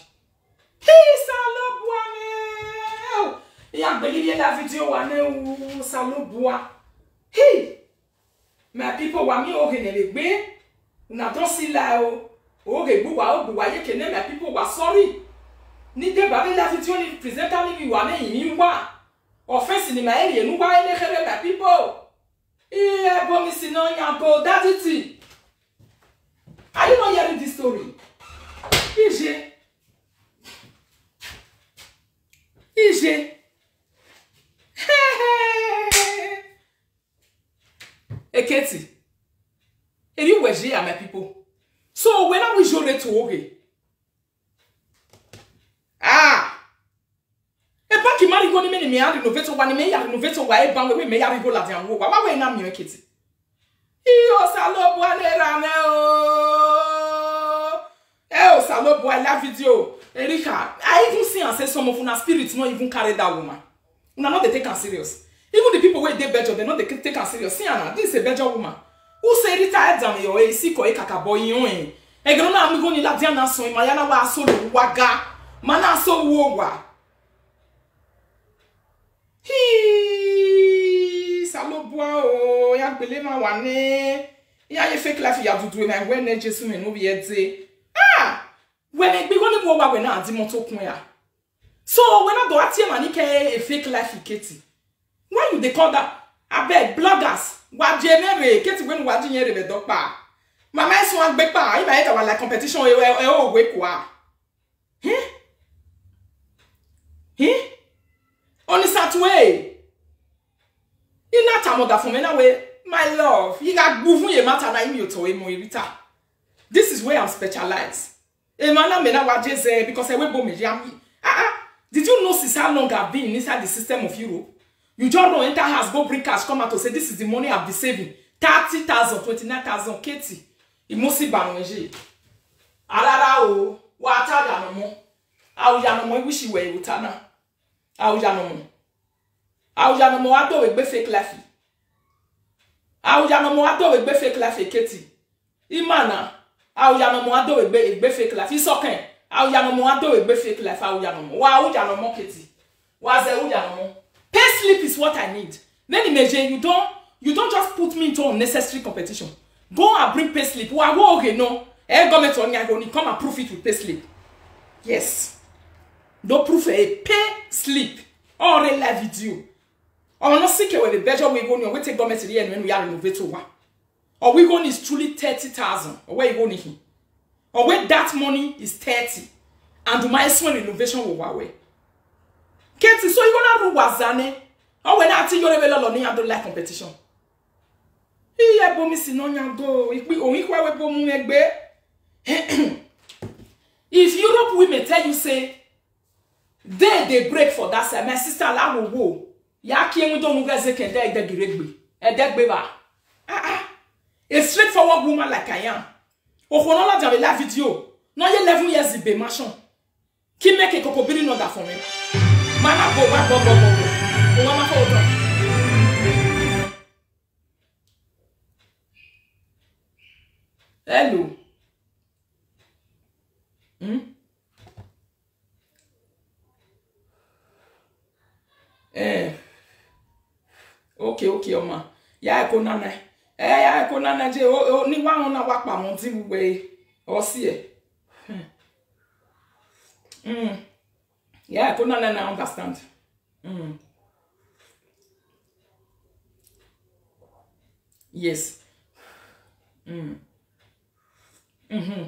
He salo bua ne. Ya gbeli ye la video wa ne u salo bua. He. My people, wa mi o he ne le gbe. Una don see la o. O he gbu wa o gbu wa ye kene, my people, wa sorry. Ni de ba mi la video ni presenter ni mi wa ne yin wa. Offense ni ma eri enu wa ene here, my people. Iye bo mi si no yan go daddy ti. Are you not hearing this story? Ije. Ije. Eketi. Eri weji ya, my people. So when are we sure to oge? Ah. E bank mari go ni me ni me ya renovate wa ni me ya renovate wa e bank we me ya rigo la dian wo wa wa we na mi Ekiti. Iyo salo bua le ra me o. E o salo bua la video. Erika, I even see and say some of una spirits not even carry that woman. Una no dey take am serious. Even the people wey dey Belgium, they no dey take am serious. See Anna, this is a Belgium woman. Who say Rita Adam yo e si ko e kakabo iyon e. E gano na amigo ni la diana so ma ya na wa so lo wa ga. Ma na so wo wa. Hi, salo bua o, ya gbele ma wa ne. Ya ye fake life ya dudu na we ne Jesu me no bi ede. Ah! We me gbe go ni mo wa we na adi moto kun ya. So when I do atie mani ke a fake life Ekiti. Why you dey call that? Abeg, bloggers, wa je mere Ekiti when wa je yere be dopa. Mama eso agbe pa, I ba eta wa like competition e e o we kwa. He? He? Oni satwe. Ina ta moda fun me na we, my love. You got gbuvun ye mata na imi oto e mo irita. This is where I'm specialized. Emana me na wa jeze because I will bomb me. Ah ah. Did you know since how long I've been inside the system of Europe? You just don't enter house, go bring cash, come out to say this is the money I've been saving. Thirty thousand, twenty-nine thousand, Katie. Imosi banweji. Arara o, wa ta ya no mo. Au ya no mo wish you were utana. Au ya no mo. Au ya no mo ado we gbe fake life. Au ya no mo ado we gbe fake life Ekiti. Imana. Au ya no mo ado we gbe gbe fake life. Isoken. Au ya no mo ado we gbe fake life. Au ya no mo. Wa au ya no mo Keti. Wa ze au ya no mo. Pay slip is what I need. Many meje, you don't you don't just put me into unnecessary competition. Go and bring pay slip. Wa wo oge no. Eh, government on ya go ni come and prove it with pay slip. Yes. Don't prove a pay slip. Or a live video. Or no seek away the better way go ni we take government here when we are renovate wa. Or we go is truly thirty thousand. Or where you go ni. Or where that money is thirty. And my son renovation will wa way. Keti, so you gonna ru wazane. Or when I tell you level on ni I don't like competition. Iye bo mi si no nya do. Ipi o ikwa we bo mu egbe. If Europe women tell you say day dey break for that side, my sister, la wo wo. Ya ki enwe don nuga zeke de de giregbe. E de gbe ba. Ah ah. A straightforward woman like I am. Okono la jabe la video. No ye eleven years be mansion. Ki make a kokobiri no da for me. Mana go ba go go go go. O mama for oto. Hello. Hmm? Eh. Okay, okay, Oma. Ya ko nana. Eh, ya ko nana je o, o ni wa ona wa pa mo ti we. O si e. Hmm. Mm. Ya ko nana na understand. Mm. Yes. Mm. Mm-hmm.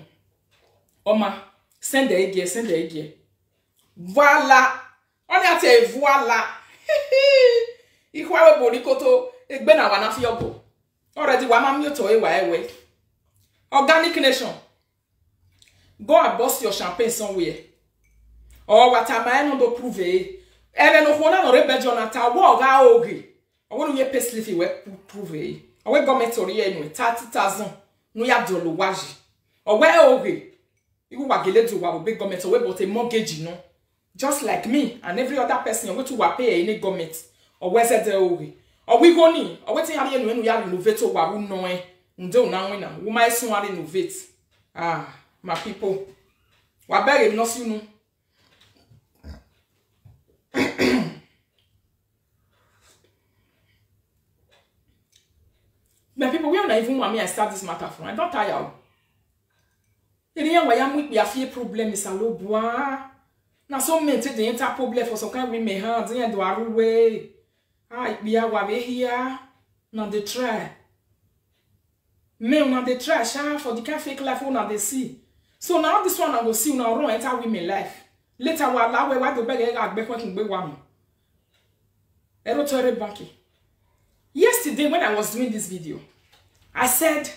Oma, send the idea, send the idea. Voila. Only at a voila. Ikwawe borikoto, egbe na wana fiobo. Already, wa mam yoto ewa ewe. Organic nation. Go and bust your champagne somewhere. Or what am I not to prove eh? Ebe no hona no rebe Jonathan, wo ga oge. Or when we pay slip we prove eh? Or we government or ye no thirty thousand. No ya dolo waji. Or we oge. You wa gele do wa big government or we but a mortgage, you know. Just like me and every other person, we to wa pay any government. Or where's the oge? Or we go ni? Or we think are you no ya renovate or wa no eh? Ndo na wina. Wo mai sun are renovate. Ah, my people. Wa beg no si no. My people, where na even want me I start this matter from? I don't tire. Iriya wa ya mu ikpe afie problem is a lo bua. Na so men take the enter problem for some kind women hands and do aruwe. Ah, ikpe ya wa be here. Na dey try. Men una dey try sha for the kind fake life una dey see. So na all this one I go see una run enter women life. Later wa la we wa do beg e ga gbe kun gbe wa mo. Ero to ere banki. Yesterday when I was doing this video, I said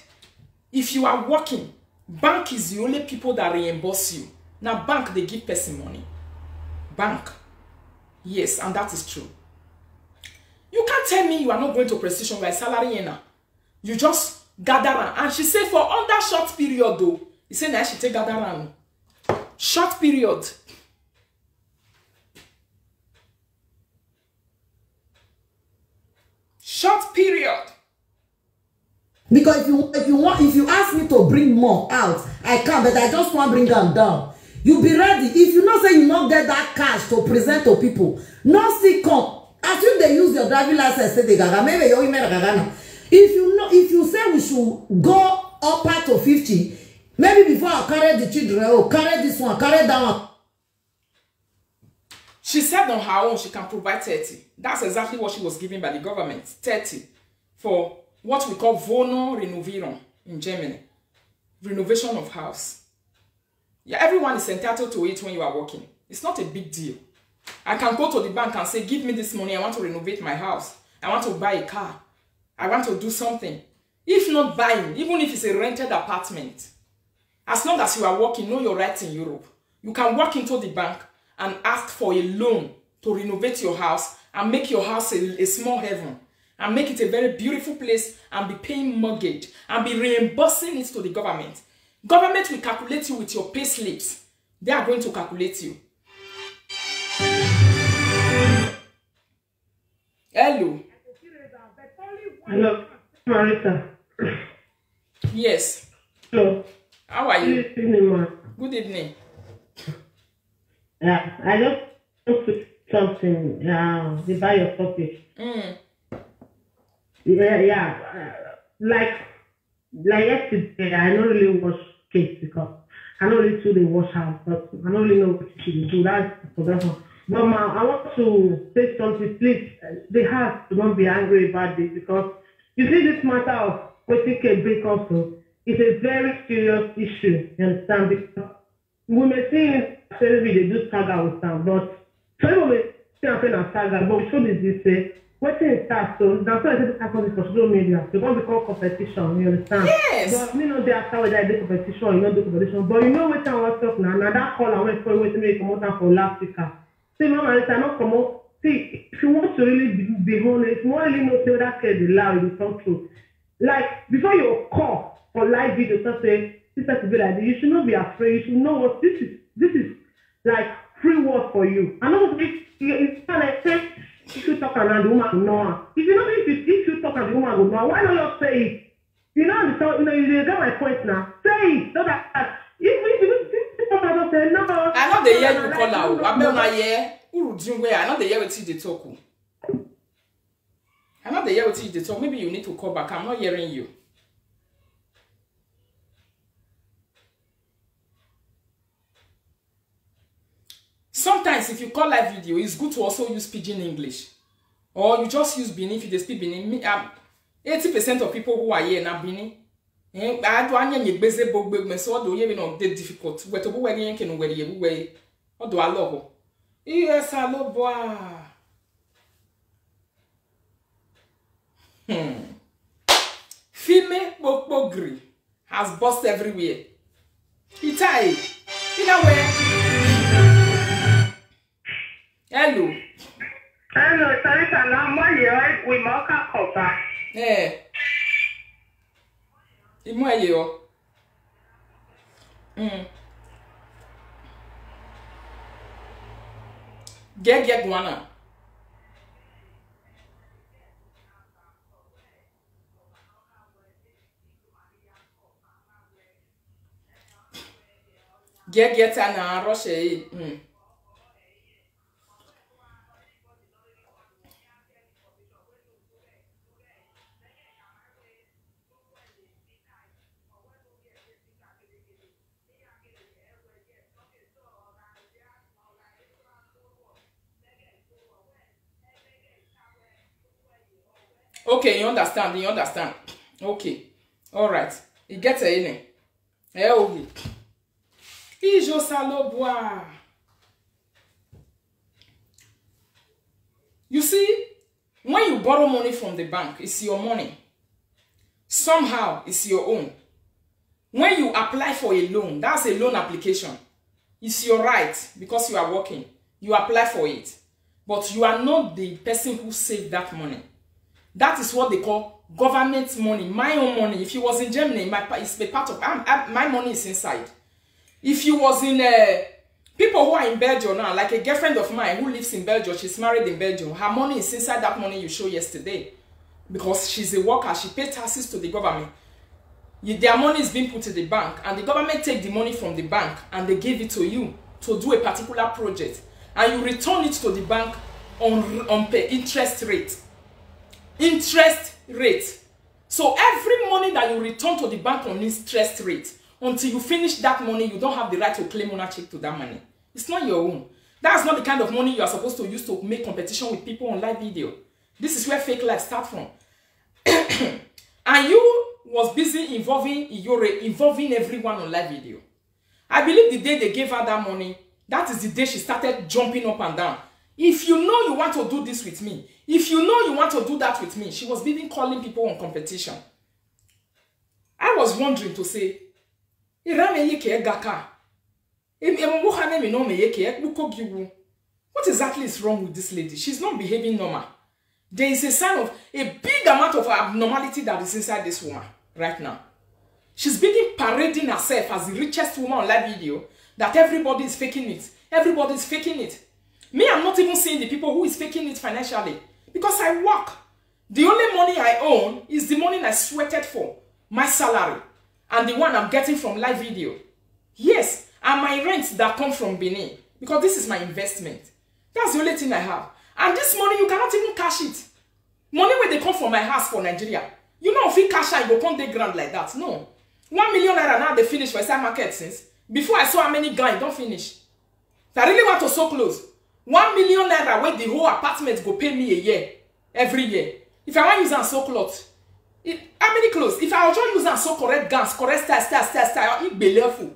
if you are working, bank is the only people that reimburse you. Now bank they give person money. Bank. Yes, and that is true. You can't tell me you are not going to precision by salary earner. You just gather am. And she say for under short period though. He say na she take gather am. Short period. Short period. Because if you if you want if you ask me to bring more out, I can, but I just want bring them down. You be ready. If you know say you not get that cash to present to people, no still come. As you they use your driving license, say they gaga, maybe your email gaga now. If you know, if you say we should go up part to fifty, maybe before I carry the children, oh, carry this one, carry that one. She said on her own she can provide thirty. That's exactly what she was given by the government, thirty, for what we call Wohnung Renovierung in Germany, renovation of house. Yeah, everyone is entitled to it when you are working. It's not a big deal. I can go to the bank and say, give me this money, I want to renovate my house. I want to buy a car. I want to do something. If not buying, even if it's a rented apartment, as long as you are working, know your rights in Europe. You can walk into the bank and ask for a loan to renovate your house and make your house a, a small heaven and make it a very beautiful place and be paying mortgage and be reimbursing it to the government. Government will calculate you with your pay slips. They are going to calculate you. Hello. Hello, Marita. Yes. Hello. How are Good you? Evening, ma. Good evening. Yeah, I just want to say something uh, about your topic. Mm. Yeah, yeah. Uh, like like yesterday, I don't really watch case because I don't really too they watch her, but I don't really know what she do. That's for that one. But ma, I want to say something, please. Uh, the heart do not be angry about this because you see this matter of waiting case break up, so it's a very serious issue. You understand? Because we may see it say maybe they do saga with them, but some people may see am say na saga, but the truth is this: say wetin e start, so na so I take start on for social media to come become competition. You understand? Yes. But me no dey after whether I dey competition or you no dey competition. But you know wetin I wan talk na, na that call I went for wetin make you comot am for last week. Ah, see, Mama Rita, no comot. See, if you want to really be, be honest, if you wan really know say that case dey lie, you dey talk truth. Like before you call for live video, talk say this person be like this. You should not be afraid. You should know what this is. This is like free world for you. I know if you if you can like say if you talk and the woman go know am. If you know if you if you talk and the woman go know am, why not just say it? You know the talk, you know you dey get my point now. Say it so that if if if if if someone just say no. I no dey hear you call out. Abeg una hear. Urudinwe, I no dey hear wetin you dey talk o. I no dey hear wetin you dey talk. Maybe you need to call back. I'm not hearing you. Sometimes, if you call live video, it's good to also use pidgin English, or you just use Benin. If you dey speak Benin, me, um, eighty percent of people who are here na Benin. Eh, I do anya nye gbeze bo gbe gbe, so do ye no dey difficult. We to bu we ni ke no we ye bu we. O do aloho. Yes, alo boa. Hmm. Fime Kpokpogri has burst everywhere. Itai, in a way. Hello. Hello, sorry, Sana. Mo ye we mo ka koba. Eh. Imo ye o. Mm. Get get guana. Get get na rush eh. Mm. Okay, you understand, you understand. Okay, all right. You get a name. Eh, okay. Ijo Salobua. You see, when you borrow money from the bank, it's your money. Somehow, it's your own. When you apply for a loan, that's a loan application. It's your right because you are working. You apply for it. But you are not the person who saved that money. That is what they call government money, my own money. If you was in Germany, my pa- it's a part of I'm, I'm- my money is inside. If you was in uh, people who are in Belgium now, like a girlfriend of mine who lives in Belgium, she's married in Belgium. Her money is inside that money you show yesterday, because she's a worker. She paid taxes to the government. You- their money is being put to the bank, and the government take the money from the bank and they give it to you to do a particular project, and you return it to the bank on on pay interest rate. Interest rate. So every money that you return to the bank on interest rate, until you finish that money, you don't have the right to claim ownership to that money. It's not your own. That's not the kind of money you are supposed to use to make competition with people on live video. This is where fake life start from. And you was busy involving Iyore, involving everyone on live video. I believe the day they gave her that money, that is the day she started jumping up and down. If you know you want to do this with me, if you know you want to do that with me, she was even calling people on competition. I was wondering to say, "Irame yeke gaka. Em- em- wo hane mi no me yeke, ekpuko giwu." What exactly is wrong with this lady? She's not behaving normal. There is a sign of a big amount of abnormality that is inside this woman right now. She's being parading herself as the richest woman on live video, that everybody is faking it. Everybody is faking it. Me, I'm not even seeing the people who is faking it financially, because I work. The only money I own is the money I sweated for, my salary, and the one I'm getting from live video. Yes, and my rent that come from Benin, because this is my investment. That's the only thing I have. And this money, you cannot even cash it. Money wey dey come from my house for Nigeria, you know, if you cash am, you go come dey ground like that. No. One million naira now dey finish for inside market since. Before I saw how many guy don finish. If I really want to sew clothes, one million naira wey the whole apartment go pay me a year, every year. If I wan use am sew cloth, it, how many clothes? If I just use am sew correct gowns, correct style, style, style, style, e gbele full.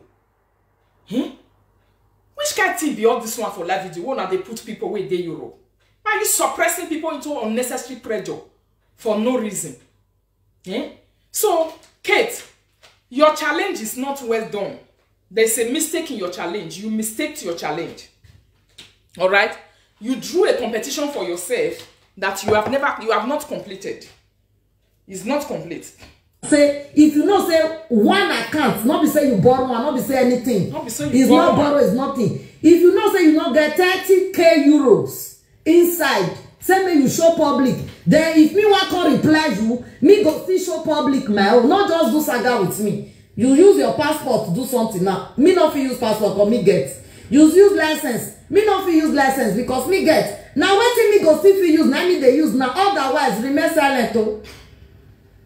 Hmm? Which kind thing be all this one for live video? Una dey put people wey dey Europe. Why are you suppressing people into unnecessary pressure for no reason? Eh? So, Kate, your challenge is not well done. There's a mistake in your challenge. You mistaked your challenge. All right? You drew a competition for yourself that you have never, you have not completed. It's not complete. Say, if you know say one account, not be say you borrow one, not be say anything. Not be say you It's borrow not one. Borrow, it's nothing. If you know say you not get thirty k euros inside, say me you show public. Then if me wan come reply you, me go still show public my own. Not just do saga with me. You use your passport to do something now. Me not fit use passport or me get. Use use license. Me no fit use license because me get. Na wetin me go still fit use, na me dey use now. Otherwise, remain silent o.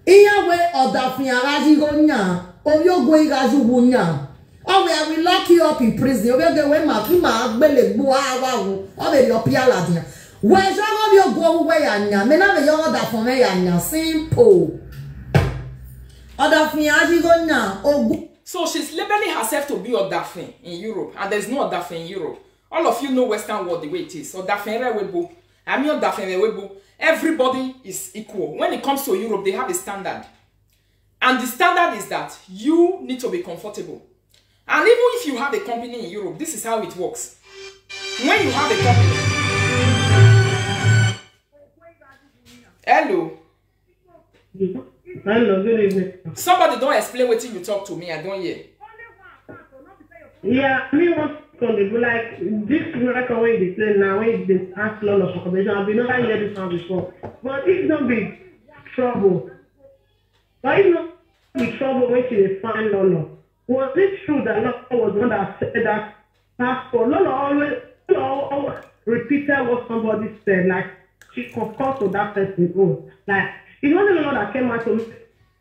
Iyawe ọ̀dàfin aráyíro nya, orí ogun irájú wu nya. Ọwẹ́, I will lock you up in prison. Orí ogun ìwé màá kí màá gbélé gbó àwa wo. Ọbẹ̀ yọ pí àlàdìyàn. Wẹ̀ ṣọ́rọ́ orí ogun owó wẹ̀ yà nya. Mẹ́nà lè yọ ọ̀dàfin rẹ̀ yà nya. Simple. Ọ̀dàfin aráyíro nya. Ogun. So she's labeling herself to be Odafin in Europe, and there's no Odafin in Europe. All of you know Western world the way it is. Odafin Rewebo. I mean Odafin Rewebo. Everybody is equal. When it comes to Europe, they have a standard. And the standard is that you need to be comfortable. And even if you have a company in Europe, this is how it works. When you have a company, hello. Hello, good evening. Somebody don't explain wetin you talk to me, I don't hear. Yeah, me want to come dey go like this record wey you dey play now, wey you dey ask lot of conversation. I bin never hear this one before. But if no be trouble, but if no be trouble wey she dey find Lolo, was it true that Lolo was the one that said that passport? Lolo always, Lolo always repeated what somebody said, like she concurs to that person own. Like, it wasn't Lolo that came out to make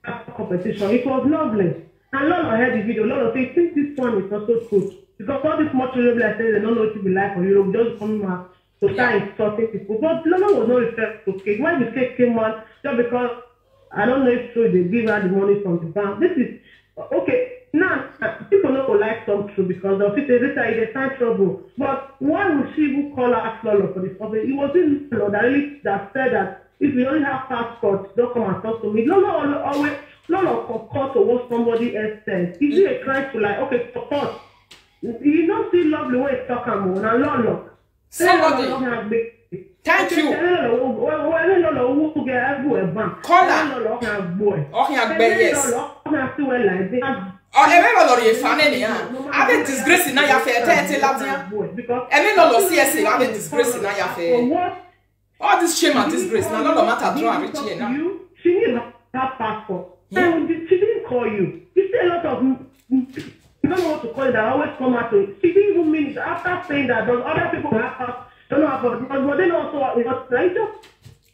that competition. It was Lovely. And Lolo heard the video. Lolo say, since this one is also true, because all this much Lolo say they don't know what to be like for Europe, just coming out to try insulting people. But Lolo was not referred to Kate. When the Kate came out, just because I don't know if true they give her the money from the bank. This is okay. Now, people no go like talk true because of it. They say they find trouble. But why would she even call her Lolo for the company? It wasn't Lolo that really that said that if you only have passport, don't come and talk to me. Lolo always, Lolo concur to what somebody else said. Is it a crime to like, okay, support? You don't see Lovely when it's talk am o, na Lolo. Somebody. Thank you. Caller. Ọkàn àgbẹ̀, yes. Ọ, ebe lọrọ ya fa ne ya. Ave disgrace na ya fe, ete, ete, latia. Eme Lolo C S A, ave disgrace na ya fe. All this shame and disgrace, na Lolo matter draw and reach here now. She need her passport. Yeah. And she didn't call you. You say a lot of, you don't know what to call it, that always come out to. She didn't even mean it. After saying that, does other people have passport? Don't know about, because were they not also, you know, like, just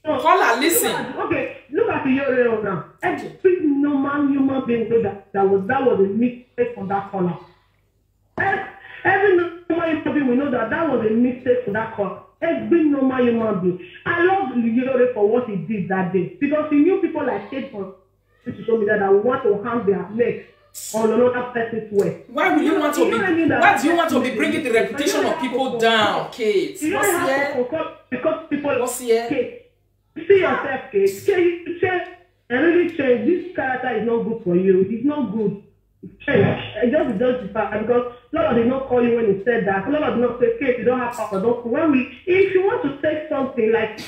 Caller, listen. Look at, okay, look at your real now. Every normal human being know that that was, that was a mistake on that caller. Ev-, every normal human being will know that that was a mistake for that caller. Every normal human being. I love Yore for what he did that day because he knew people like Kate on social media that want to hang their neck on another person's way. Why will you want to be, why do you want to be bringing the reputation of people down, Kate? You don't have to concur because people, Kate, see yourself, Kate. Kate, you change. I really change. This character is not good for you. It's not good. Change. I just, just the fact because Lolo did not call you when he said that. Lolo did not say, Kate, you don't have power. Don't, when we, if you want to say something like,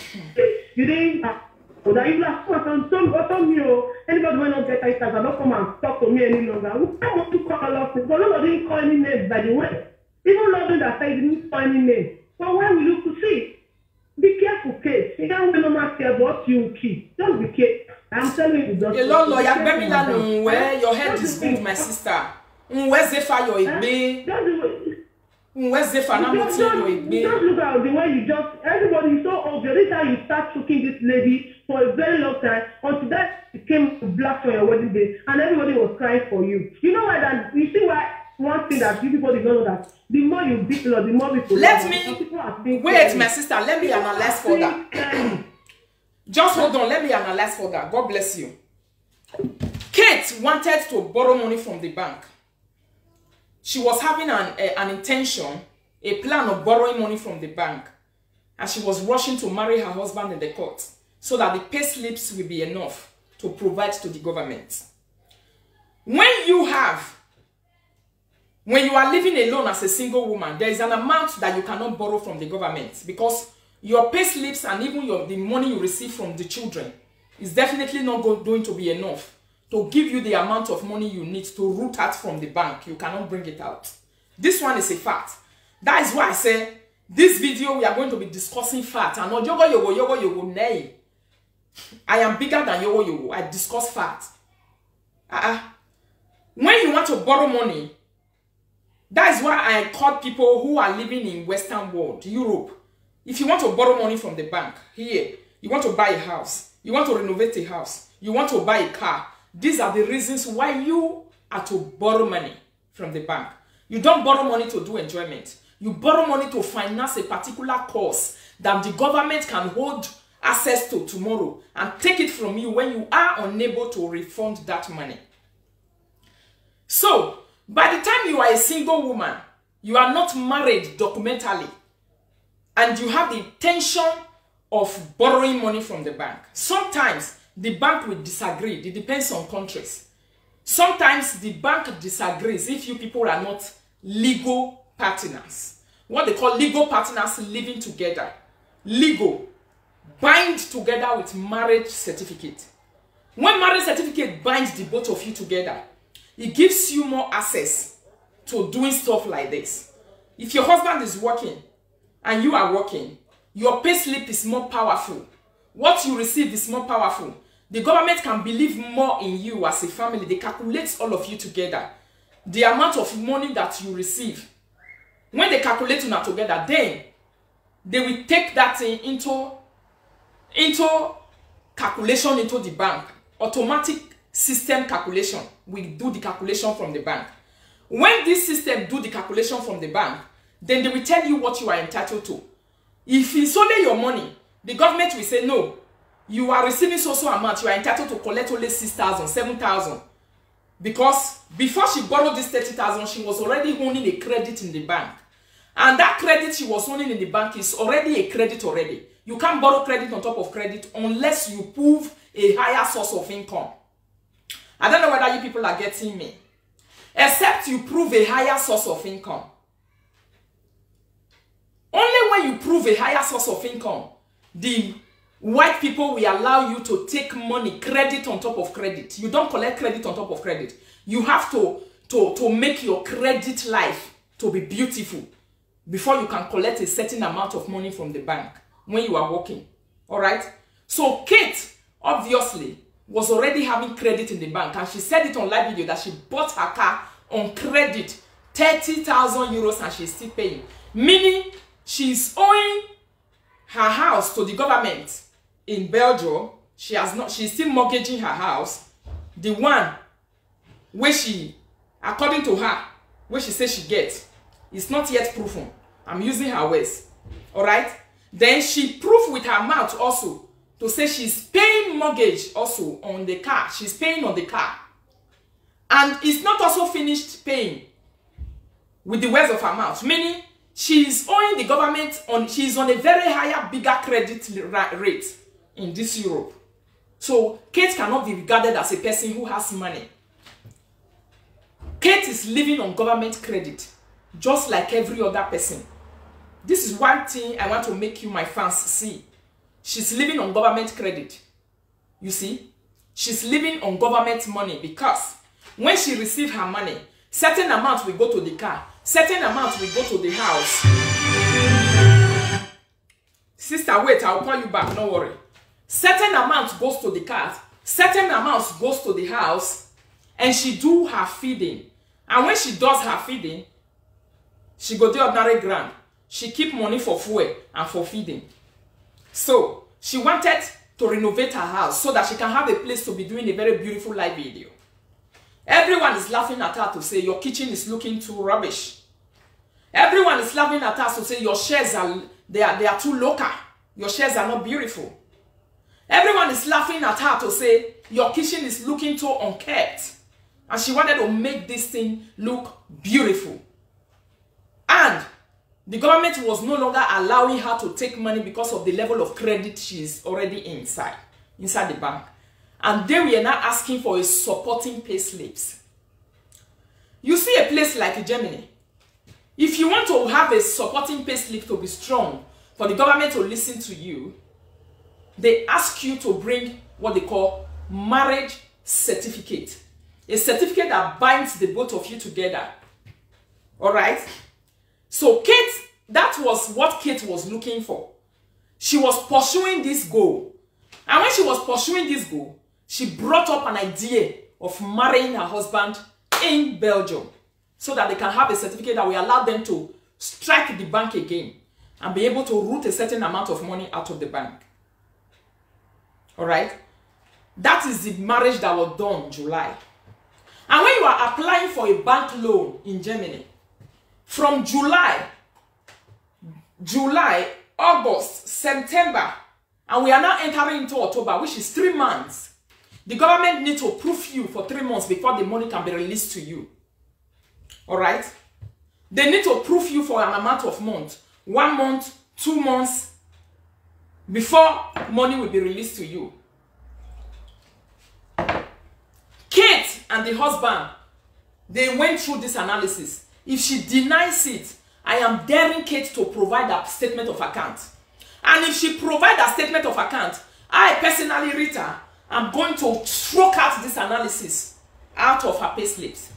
you didn't, uh, so that you have some, some, some, you know, anybody when not get tight, I don't come and talk to me any longer. We come up to call us, but Lolo didn't call any names, by the way. Even Lolo that said he didn't call any name. But when we look to see, be careful, Kate. You can't win no matter what you keep. Just be careful. I'm telling you, just a lot lawyer, be careful, madam. Gbemi Lanu, where your head is good, my sister. Nwe Zefa your egbe. Just do it. Nwe Zefa na mo ti your egbe. Just look at the way you just, everybody is so obvious. This is how you start choking this lady for a very long time until that became black on your wedding day and everybody was crying for you. You know why that? You see why one thing that you people did not know that the more you beat Lolo, the more people. Let me wait, my sister. Let me analyze further. Just hold on. Let me analyze further. God bless you. Kate wanted to borrow money from the bank. She was having an, a, an intention, a plan of borrowing money from the bank. And she was rushing to marry her husband in the court so that the pay slips will be enough to provide to the government. When you have When you are living alone as a single woman, there is an amount that you cannot borrow from the government because your pay slips and even your, the money you receive from the children is definitely not go-, going to be enough to give you the amount of money you need to root out from the bank. You cannot bring it out. This one is a fact. That is why I say this video we are going to be discussing fact. And ojogo yogo yogo yogo nay. I am bigger than yogo yogo. I discuss fact. Uh-uh. When you want to borrow money, That is why I call people who are living in Western world, Europe. If you want to borrow money from the bank here, you want to buy a house, you want to renovate a house, you want to buy a car, these are the reasons why you are to borrow money from the bank. You don't borrow money to do enjoyment. You borrow money to finance a particular cause that the government can hold access to tomorrow and take it from you when you are unable to refund that money. So, by the time you are a single woman, you are not married documentally, and you have the intention of borrowing money from the bank. Sometimes the bank will disagree. It depends on countries. Sometimes the bank disagrees if you people are not legal partners. What they call legal partners living together. Legal. Bind together with marriage certificate. When marriage certificate binds the both of you together, it gives you more access to doing stuff like this. If your husband is working and you are working, your pay slip is more powerful. What you receive is more powerful. The government can believe more in you as a family. They calculate all of you together. The amount of money that you receive, when they calculate una together, then they will take that thing into into calculation into the bank. Automatic system calculation. We do the calculation from the bank. When this system do the calculation from the bank, then they will tell you what you are entitled to. If it's only your money, the government will say, "No, you are receiving so so amount, you are entitled to collect only six thousand, seven thousand." Because before she borrowed this thirty thousand, she was already owning a credit in the bank. And that credit she was owning in the bank is already a credit already. You can't borrow credit on top of credit unless you prove a higher source of income. I don't know whether you people are getting me. Except you prove a higher source of income. Only when you prove a higher source of income, the white people will allow you to take money, credit on top of credit. You don't collect credit on top of credit. You have to, to, to make your credit life to be beautiful before you can collect a certain amount of money from the bank when you are working. All right? So Kate, obviously, was already having credit in the bank, and she said it on live video that she bought her car on credit, thirty thousand euros, and she's still paying. Meaning, she's owing her house to the government in Belgium. She has not, she's still mortgaging her house. The one where she, according to her, where she says she gets, it's not yet proven. I'm using her words. All right? Then she proved with her mouth also to say she's paying mortgage also on the car. She's paying on the car. And it's not also finished paying with the words of her mouth. Meaning, she is owing the government on, she is on a very higher, bigger credit ra- rate in this Europe. So Kate cannot be regarded as a person who has money. Kate is living on government credit, just like every other person. This is one thing I want to make you, my fans, see. She's living on government credit. You see, she's living on government money because when she receives her money, certain amount will go to the car, certain amount will go to the house. Sister, wait, I'll call you back, no worry. Certain amount goes to the car, certain amount goes to the house, and she do her feeding. And when she does her feeding, she go the ordinary ground. She keep money for fuel and for feeding. So she wanted to renovate her house so that she can have a place to be doing a very beautiful live video. Everyone is laughing at her to say, "Your kitchen is looking too rubbish." Everyone is laughing at her to say, "Your chairs are, they are, they are too local. Your chairs are not beautiful." Everyone is laughing at her to say, "Your kitchen is looking too unkept." And she wanted to make this thing look beautiful. And the government was no longer allowing her to take money because of the level of credit she is already inside, inside the bank. And they were now asking for a supporting pay slips. You see, a place like Germany, if you want to have a supporting pay slip to be strong, for the government to listen to you, they ask you to bring what they call marriage certificate. A certificate that binds the both of you together. All right? So Kate, that was what Kate was looking for. She was pursuing this goal. And when she was pursuing this goal, she brought up an idea of marrying her husband in Belgium. so that they can have a certificate that will allow them to strike the bank again and be able to root a certain amount of money out of the bank. All right? That is the marriage that was done July. And when you are applying for a bank loan in Germany, from July, July, August, September, and we are now entering into October, which is three months. The government need to proof you for three months before the money can be released to you. All right? They need to proof you for an amount of month, one month, two months, before money will be released to you. Kate and the husband, they went through this analysis. If she denies it, I am daring Kate to provide a statement of account. And if she provide a statement of account, I personally, Rita, am going to stroke out this analysis out of her payslips.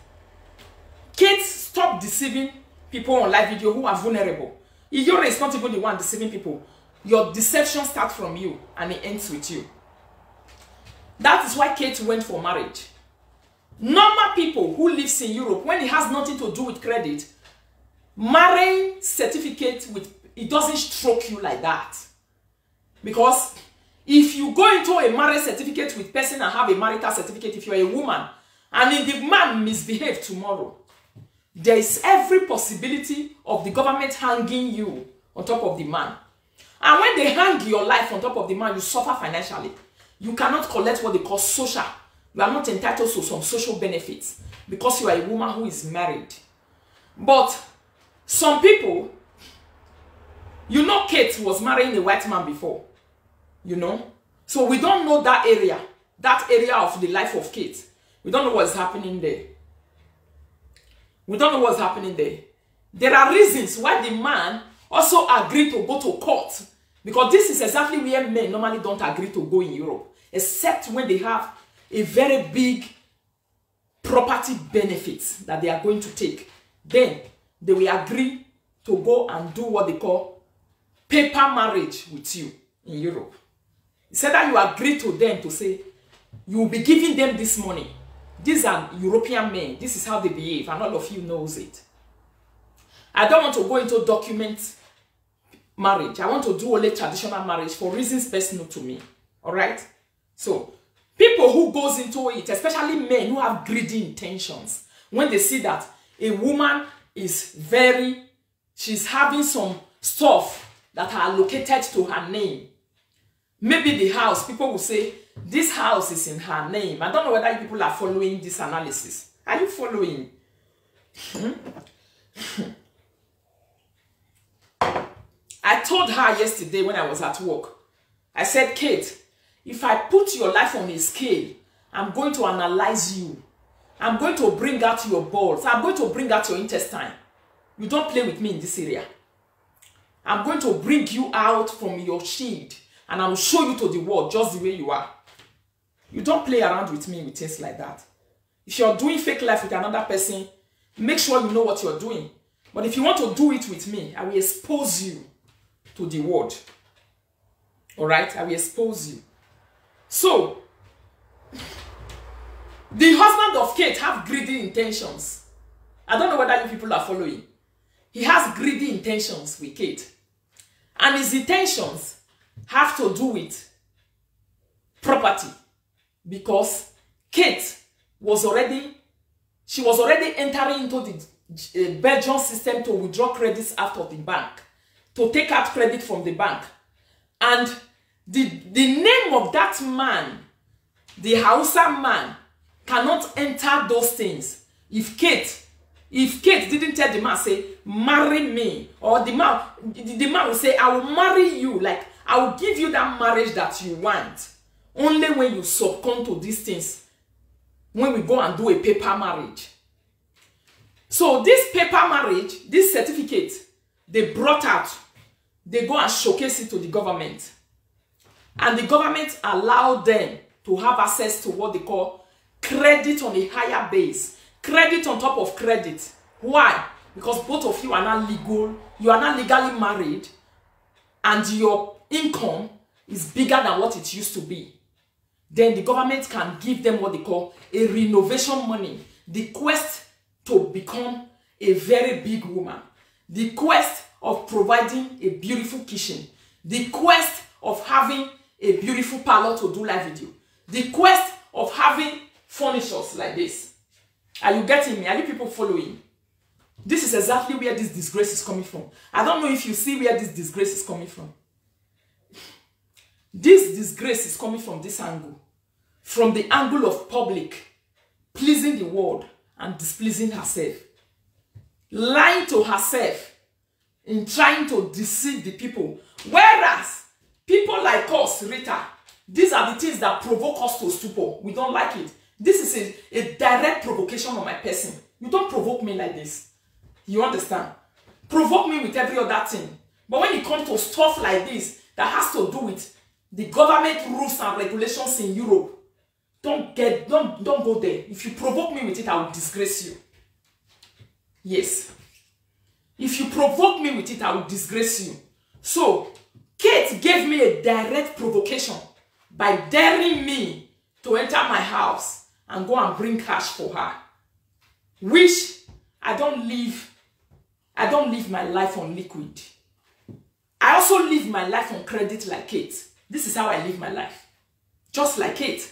Kate, stop deceiving people on live video who are vulnerable. Iyore is not even the one deceiving people. Your deception starts from you and it ends with you. That is why Kate went for marriage. Normal people who lives in Europe, when it has nothing to do with credit, marrying certificate with, it doesn't stroke you like that. Because if you go into a marriage certificate with person and have a marital certificate, if you're a woman, and if the man misbehave tomorrow, there is every possibility of the government hanging you on top of the man. And when they hang your life on top of the man, you suffer financially. You cannot collect what they call social. You are not entitled to some social benefits because you are a woman who is married. But some people, you know, Kate was marrying a white man before, you know. So we don't know that area, that area of the life of Kate. We don't know what's happening there. We don't know what's happening there. There are reasons why the man also agreed to go to court, because this is exactly where men normally don't agree to go in Europe, except when they have a very big property benefit that they are going to take. Then they will agree to go and do what they call paper marriage with you in Europe. It's either you agree to them to say you will be giving them this money. These are European men. This is how they behave, and all of you knows it. I don't want to go into document marriage. I want to do only traditional marriage for reasons best known to me. All right? So, people who goes into it, especially men who have greedy intentions, when they see that a woman is very, she's having some stuff that are allocated to her name, maybe the house, people will say, "This house is in her name." I don't know whether you people are following this analysis. Are you following? Hmm? I told her yesterday when I was at work, I said, "Kate, if I put your life on a scale, I'm going to analyze you. I'm going to bring out your balls. I'm going to bring out your intestine. You don't play with me in this area. I'm going to bring you out from your shade, and I will show you to the world just the way you are. You don't play around with me with things like that. If you're doing fake life with another person, make sure you know what you're doing. But if you want to do it with me, I will expose you to the world. All right? I will expose you." So, the husband of Kate have greedy intentions. I don't know whether you people are following. He has greedy intentions with Kate. And his intentions have to do with property, because Kate was already, she was already entering into the uh, Belgian system to withdraw credits out of the bank, to take out credit from the bank. And the, the name of that man, the Hausa man, cannot enter those things. If Kate, if Kate didn't tell the man, say, "Marry me," or the man, the, the man will say, "I will marry you, like, I will give you that marriage that you want," only when you succumb to these things, when we go and do a paper marriage. So this paper marriage, this certificate, they brought out, they go and showcase it to the government. And the government allowed them to have access to what they call credit on a higher base, credit on top of credit. Why? Because both of you are not legal, you are not legally married, and your income is bigger than what it used to be. Then the government can give them what they call a renovation money. The quest to become a very big woman, the quest of providing a beautiful kitchen, the quest of having a beautiful parlor to do live video, the quest of having furnitures like this. Are you getting me? Are you people following? This is exactly where this disgrace is coming from. I don't know if you see where this disgrace is coming from. This disgrace is coming from this angle, from the angle of public pleasing the world and displeasing herself, lying to herself in trying to deceive the people. Whereas people like us, Rita, these are the things that provoke us to stupor. We don't like it. This is a, a direct provocation on my person. You don't provoke me like this. You understand? Provoke me with every other thing. But when it comes to stuff like this that has to do with the government rules and regulations in Europe, don't get don't don't go there. If you provoke me with it, I will disgrace you. Yes. If you provoke me with it, I will disgrace you. So, Kate gave me a direct provocation by daring me to enter my house and go and bring cash for her. Which I don't live I don't live my life on liquid. I also live my life on credit like Kate. This is how I live my life. Just like Kate.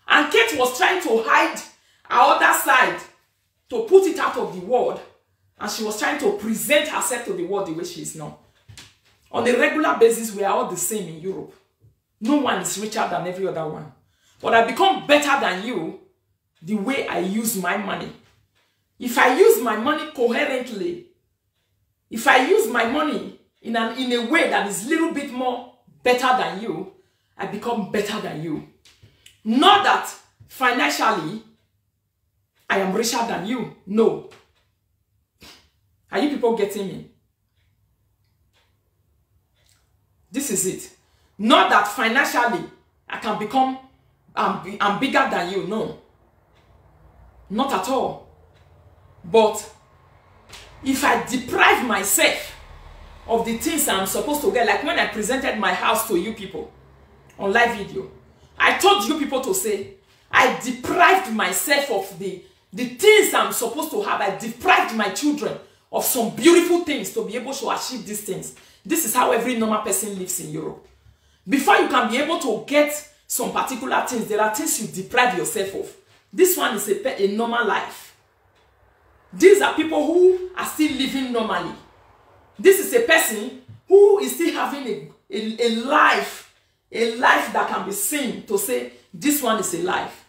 And Kate was trying to hide her other side to put it out of the world. And she was trying to present herself to the world the way she is now. On a regular basis, we are all the same in Europe. No one is richer than every other one. But I become better than you the way I use my money. If I use my money coherently, if I use my money in an in a way that is little bit more better than you, I become better than you. Not that financially I am richer than you. No. Are you people getting me? This is it. Not that financially I can become I'm, I'm bigger than you. No. Not at all. But if I deprive myself of the things I'm supposed to get, like when I presented my house to you people on live video, I told you people to say I deprived myself of the the things I'm supposed to have. I deprived my children of some beautiful things to be able to achieve these things. This is how every normal person lives in Europe. Before you can be able to get some particular things, there are things you deprive yourself of. This one is a, a normal life. These are people who are still living normally. This is a person who is still having a, a, a life, a life that can be seen to say this one is a life.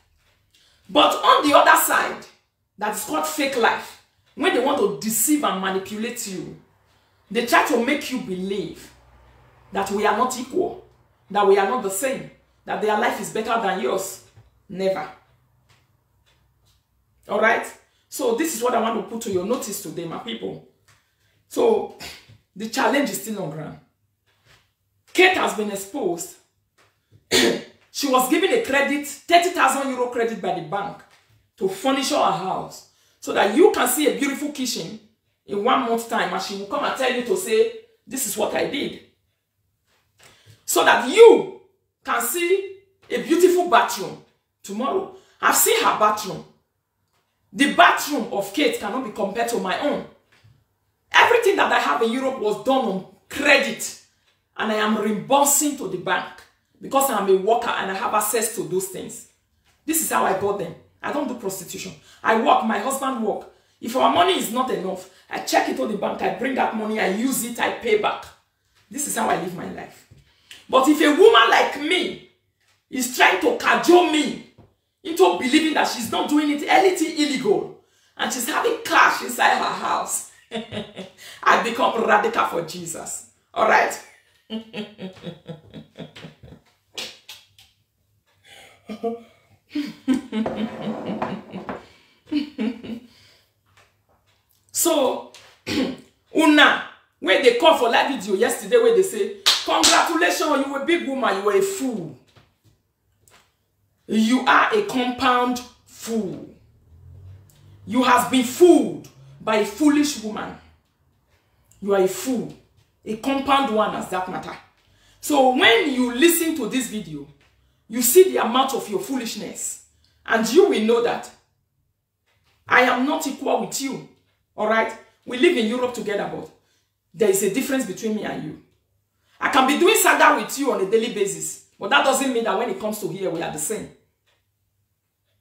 But on the other side, that is called fake life, when they want to deceive and manipulate you, they try to make you believe that we are not equal, that we are not the same, that their life is better than yours. Never. All right? So this is what I want to put to your notice today, my people. So the challenge is still on ground. Kate has been exposed. She was given a credit, thirty thousand euro credit by the bank to furnish her house so that you can see a beautiful kitchen in one month's time, and she will come and tell you to say, "This is what I did." So that you can see a beautiful bathroom tomorrow. I've seen her bathroom. The bathroom of Kate cannot be compared to my own. Everything that I have in Europe was done on credit, and I am reimbursing to the bank because I'm a worker and I have access to those things. This is how I got them. I don't do prostitution. I work, my husband work. If our money is not enough, I check it to the bank, I bring that money, I use it, I pay back. This is how I live my life. But if a woman like me is trying to cajole me into believing that she's not doing it anything illegal and she's having cash inside her house, I become radical for Jesus. All right? So, una, when they call for live video yesterday, where they say, "Congratulations, you a big woman, you are a fool." You are a compound fool. You has been fooled by a foolish woman. You are a fool, a compound one as that matter. So when you listen to this video, you see the amount of your foolishness, and you will know that I am not equal with you. All right? We live in Europe together, but there is a difference between me and you. I can be doing saga with you on a daily basis, but that doesn't mean that when it comes to here, we are the same.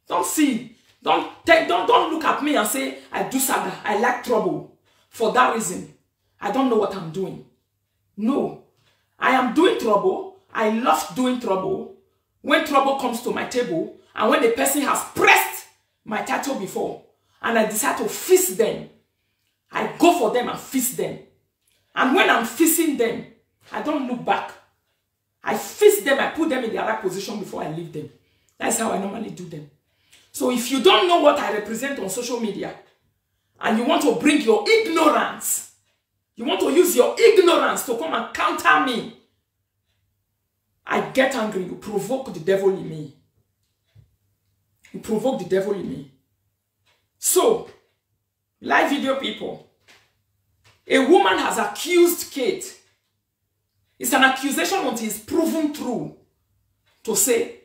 Don't see, don't take, don't don't look at me and say I do saga, I like trouble. For that reason, I don't know what I'm doing. No, I am doing trouble. I love doing trouble. When trouble comes to my table, and when the person has pressed my title before, and I decide to fix them, I go for them and fix them. And when I'm fixing them, I don't look back. I fix them, I put them in their right position before I leave them. That's how I normally do them. So if you don't know what I represent on social media, and you want to bring your ignorance, you want to use your ignorance to come and counter me, I get angry. You provoke the devil in me. You provoke the devil in me. So, live video people, a woman has accused Kate. It's an accusation until it's proven true. To say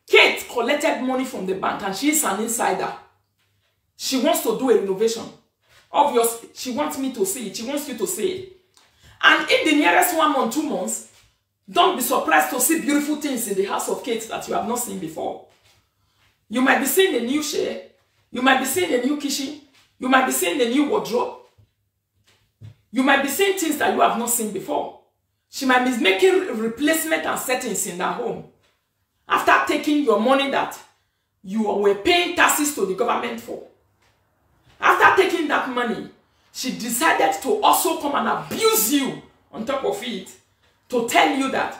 Kate collected money from the bank and she is an insider. She wants to do a renovation. Obviously, she wants me to see it. She wants you to see it. And in the nearest one month, two months, don't be surprised to see beautiful things in the house of Kate that you have not seen before. You might be seeing a new chair. You might be seeing a new kitchen. You might be seeing a new wardrobe. You might be seeing things that you have not seen before. She might be making replacement and settings in her home after taking your money that you were paying taxes to the government for. After taking that money, she decided to also come and abuse you on top of it, to tell you that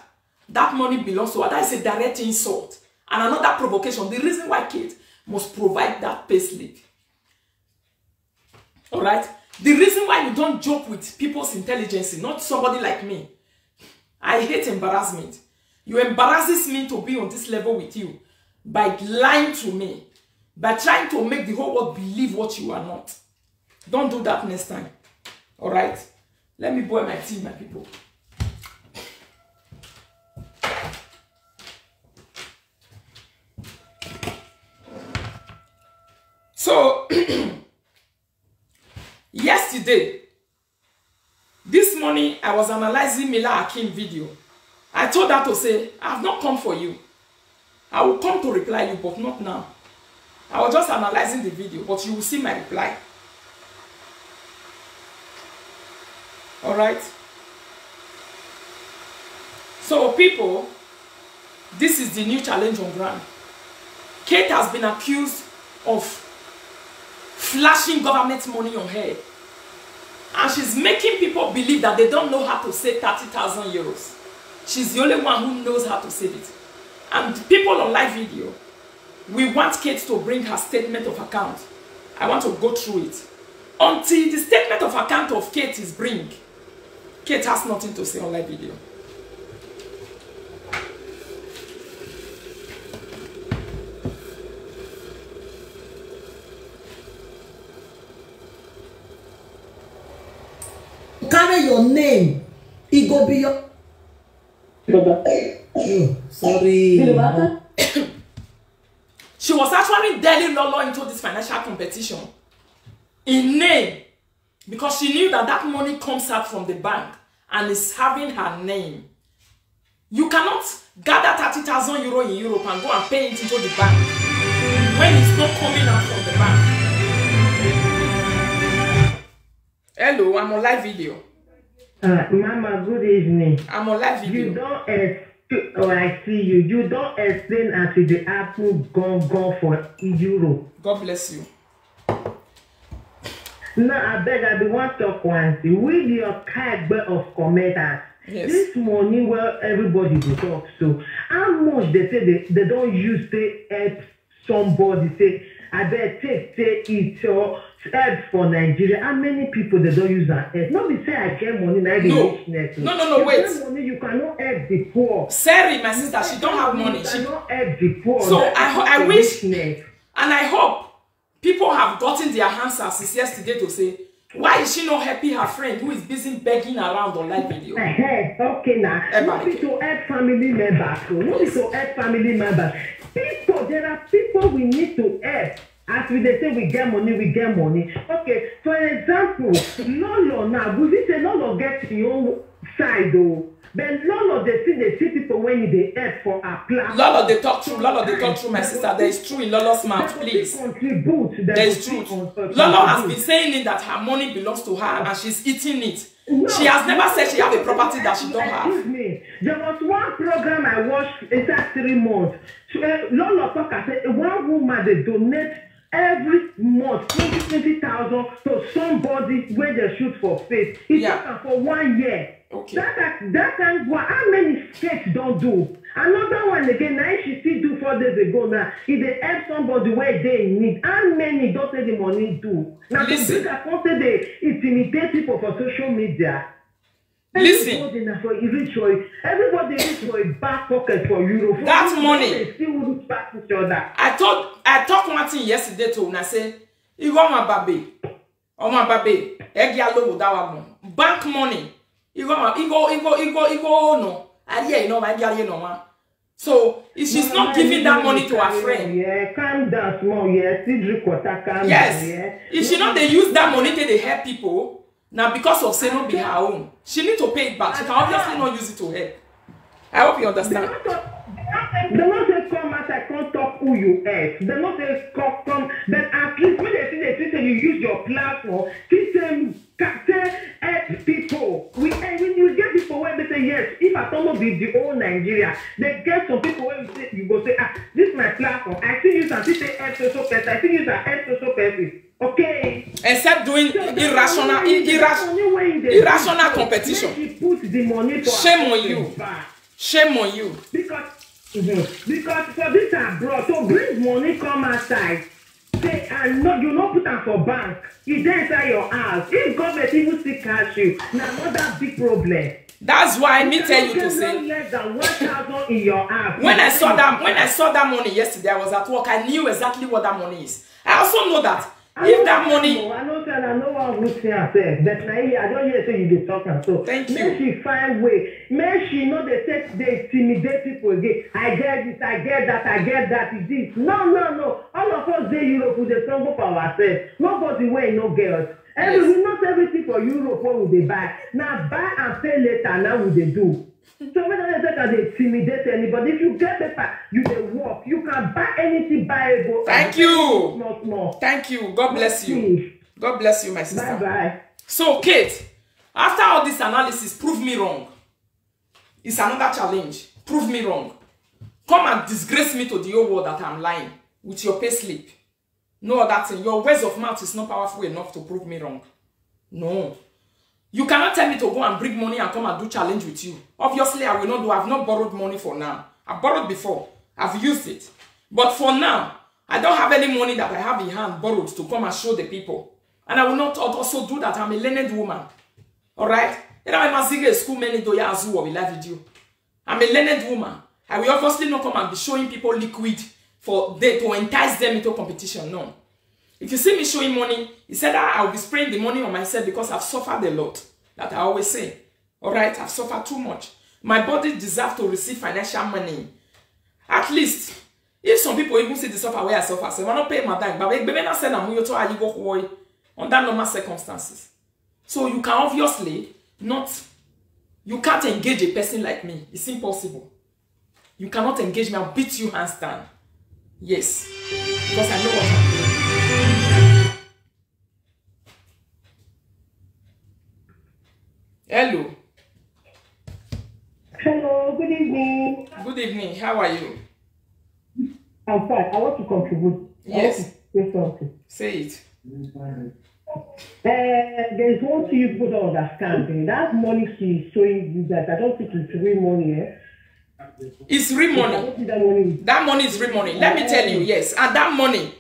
that money belongs to her. That is a direct insult and another provocation. The reason why Kate must provide that payslip. All right? The reason why you don't joke with people's intelligence, not somebody like me. I hate embarrassment. You embarrasses me to be on this level with you by lying to me, by trying to make the whole world believe what you are not. Don't do that next time. All right? Let me boil my tea, my people. So, yesterday, this morning, I was analyzing Mila Akin video. I told her to say, "I have not come for you. I will come to reply you, but not now." I was just analyzing the video, but you will see my reply. All right? So, people, this is the new challenge on ground. Kate has been accused of flashing government money on her. And she's making people believe that they don't know how to save thirty thousand euros. She's the only one who knows how to save it. And people on live video, we want Kate to bring her statement of account. I want to go through it. Until the statement of account of Kate is bring, Kate has nothing to say on live video. Carry your name, e go be your. Oh, sorry. She was actually daily lolo into this financial competition in name, because she knew that that money comes out from the bank and is having her name. You cannot gather thirty thousand euro in Europe and go and pay it into the bank when it's not coming out from the bank. Hello, I'm on live video. Uh, Mama, good evening. I'm on live video. You don't exp- oh, I see you. You don't explain as it dey happen gone gone for Europe. God bless you. Now, I beg, I be one talk one thing. With your kagbe of commenters, Yes. This money where everybody dey talk so, how much they say they, they don't use to help somebody say, "I beg, take, take it or help for Nigeria." How many people they don't use and help? No be say I get money, na I dey No. richness. No, no, no, You wait. Get money, you cannot help the poor. Sorry, my sister, she don't have money. You She cannot help the poor. So, That's I ho- I the wish- richness. And I hope people have gotten their answers since yesterday to say, why is she not helping her friend who is busy begging around on live video? Eh, okay now. Eh, No be okay. To help family members. So no be to help family members. People, there are people we need to help. As we dey say we get money, we get money. Okay, for example, Lolo now, we fit say Lolo get im own side o. But Lolo dey still dey see people wey e dey help for her platform. Lolo dey talk true, Lolo dey talk true, my sister. There is true in Lolo's mouth, please. Contribute. There is truth. Lolo has been saying it that her money belongs to her and she's eating it. No, she has never said she have a property that she don't have. Excuse me. There was one program I watched inside three months. So, uh, Lolo talk, I said, one woman dey donate every month twenty, twenty thousand to somebody wey dey shoot for face. He Yeah. talk am for one year. Okay. That, that, that kind of, how many states don't do? Another one again, now she still do four days ago now. If they help somebody where they in need, how many don't say the money do? Now, Listen. People that come say they intimidate people for social media. Listen. Everybody na for e reach for e, everybody reach for e back pocket for Europe. That money. They still reach back each other. I thought I talked one thing yesterday to una say, Igo my baby. Oh my baby. Egi alo that one. Bank money. Igo my, igo, igo, igo, igo no. I hear you know my girl, you know, man. So if she's not giving that money to her friend, Yeah, calm down small. Yeah, still drink water. Calm yes, down. Yeah. If she not they use that money to they help people now because of say not be her own, she need to pay it back. She can obviously not use it to help. I hope you understand. They not say come as I can't talk who you help. They not say come come. But at least when they see they see say you use your platform, teach them. Can say help people. We, eh, when you get people where they say yes, if I don't be the whole Nigeria, they get some people where you say you go say, ah, this is my platform. I see you and see say help social person. I see you and help social person. Okay. Except doing So that's irrational, only way, that's irrational, only way they irrational do. Competition. Make you put the money for Shame on you. Back. Shame on you. Because mhm. Because for this abroad to bring money come outside, say and no, you no put am for bank. E dey inside your house. If government even still catch you, na another big problem. That's why me tell you to say less than one thousand in your house. When I saw that, when I saw that money yesterday, I was at work. I knew exactly what that money is. I also know that if that money I no tell, I no wan who see am sef, but na I don hear say you dey talk am so. Thank you. Make she find way. Make she no dey take dey intimidate people again. I get this, I get that, I get that. Is this? No, no, no. All of us dey Europe, we dey struggle for ourselves. Nobody wey no get us. Every Yes. We not everything for Europe wey we dey buy. Na buy and pay later now we dey do. So make dem take am dey intimidate anybody. If you get paper, you dey work. You can buy anything buyable. Thank you. Small, small. Thank you. God bless you. Please. God bless you, my sister. Bye bye. So, Kate, after all this analysis, prove me wrong. It's another challenge. Prove me wrong. Come and disgrace me to the whole world that I'm lying with your pay slip. No other thing. Your words of mouth is not powerful enough to prove me wrong. No. You cannot tell me to go and bring money and come and do challenge with you. Obviously, I will not do. I've not borrowed money for now. I've borrowed before. I've used it. But for now, I don't have any money that I have in hand borrowed to come and show the people. And I will not al- also do that. I'm a learned woman. All right? You know, I must a school many do ya azu of live video. I'm a learned woman. I will obviously not come and be showing people liquid for they to entice them into competition. No. If you see me showing money, he said that I'll be spraying the money on myself because I've suffered a lot. That I always say. All right, I've suffered too much. My body deserves to receive financial money. At least, if some people even see the suffer where I suffer, say, "Why not pay my time?" But we may not send a muyo to Ayigo Kowoi under normal circumstances. So you can obviously not, you can't engage a person like me. It's impossible. You cannot engage me. I'll beat you hands down. Yes. Because I know what I'm doing. Hello. Hello, good evening. Good evening. How are you? I'm fine. I want to contribute. I want Yes. To say something. Say it. Uh, there's one thing you people don't understand. Eh? That money she's showing you guys, I don't think it's real money. Eh? It's real I money. Don't see that money. That money is real money. Let me tell you, yes. And that money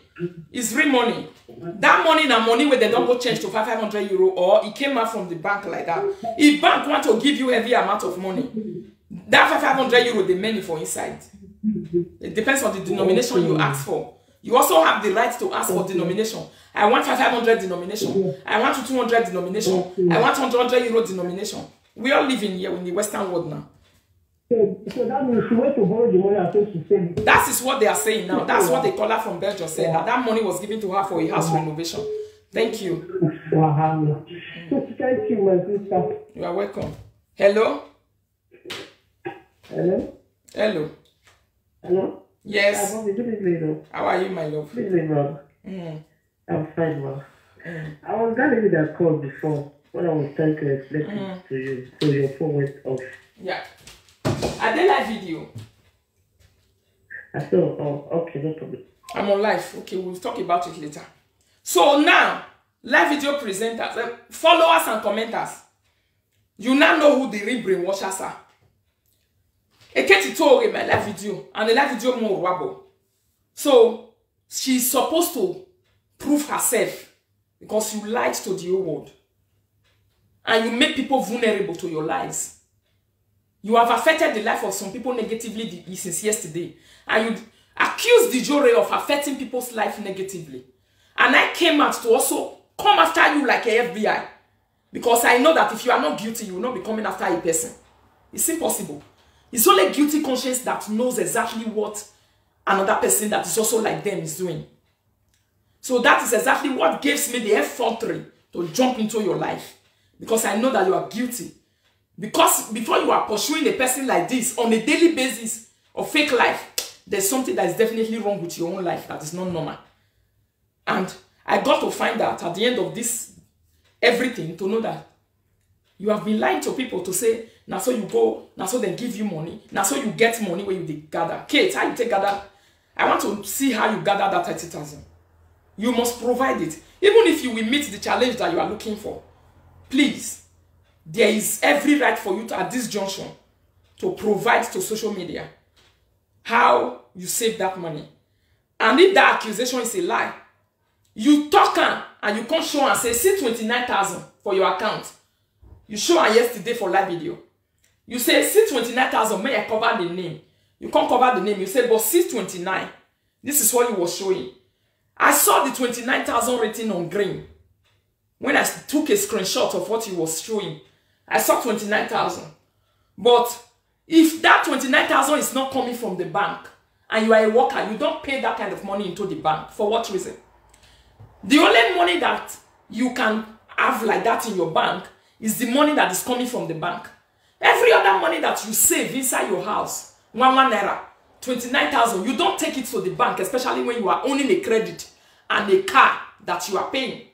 is real money. That money na money where they don't go change to five hundred euro or it came out from the bank like that. If bank want to give you heavy amount of money, that five hundred euro the money for inside. It depends on the denomination you ask for. You also have the right to ask for denomination. I want five hundred denomination. I want two hundred denomination. I want hundred euro denomination. We are living here in the Western world now. So, so that means she went to borrow the money and so she saved it. That is what they are saying now. That's what the caller from Belgium said. That that money was given to her for a house renovation. Thank you. Wahala. So thank you, my sister. You are welcome. Hello? Hello? Hello? Hello? Yes. Hi, Bobby. Good evening. How are you, my love? Good evening, ma'am. Mm. I'm fine, ma'am. I was that lady that called before when I was trying to explain things to you. So your phone went off. Yeah. I did live video. I said, oh, okay, no problem. I'm on live. Okay, we'll talk about it later. So now, live video presenters, uh, followers and commenters, you now know who the real brainwashers are. Eketi Tore, my live video, and the live video more rubble. So she's supposed to prove herself because you lied to the whole world. And you make people vulnerable to your lies. You have affected the life of some people negatively the, since yesterday. And you accuse the jury of affecting people's life negatively. And I came out to also come after you like a F B I. Because I know that if you are not guilty, you will not be coming after a person. It's impossible. It's only guilty conscience that knows exactly what another person that is also like them is doing. So that is exactly what gives me the effrontery to jump into your life. Because I know that you are guilty. Because before you are pursuing a person like this on a daily basis of fake life, there's something that is definitely wrong with your own life that is not normal. And I got to find out at the end of this everything to know that you have been lying to people to say, now so you go, now so they give you money, now so you get money where you dey gather. Kate, how you take gather? I want to see how you gather that thirty thousand. You must provide it. Even if you will meet the challenge that you are looking for, please, there is every right for you to, at this junction, to provide to social media how you save that money. And if that accusation is a lie, you talk am and you come show and say, see twenty-nine thousand for your account. You show am yesterday for live video. You say, see twenty-nine thousand, may I cover the name? You can't cover the name. You say, but see twenty-nine. This is what you was showing. I saw the twenty-nine thousand written on green. When I took a screenshot of what he was showing, I saw twenty-nine thousand. But if that twenty-nine thousand is not coming from the bank and you are a worker, you don't pay that kind of money into the bank. For what reason? The only money that you can have like that in your bank is the money that is coming from the bank. Every other money that you save inside your house, one one naira, twenty-nine thousand, you don't take it to the bank, especially when you are owning a credit and a car that you are paying.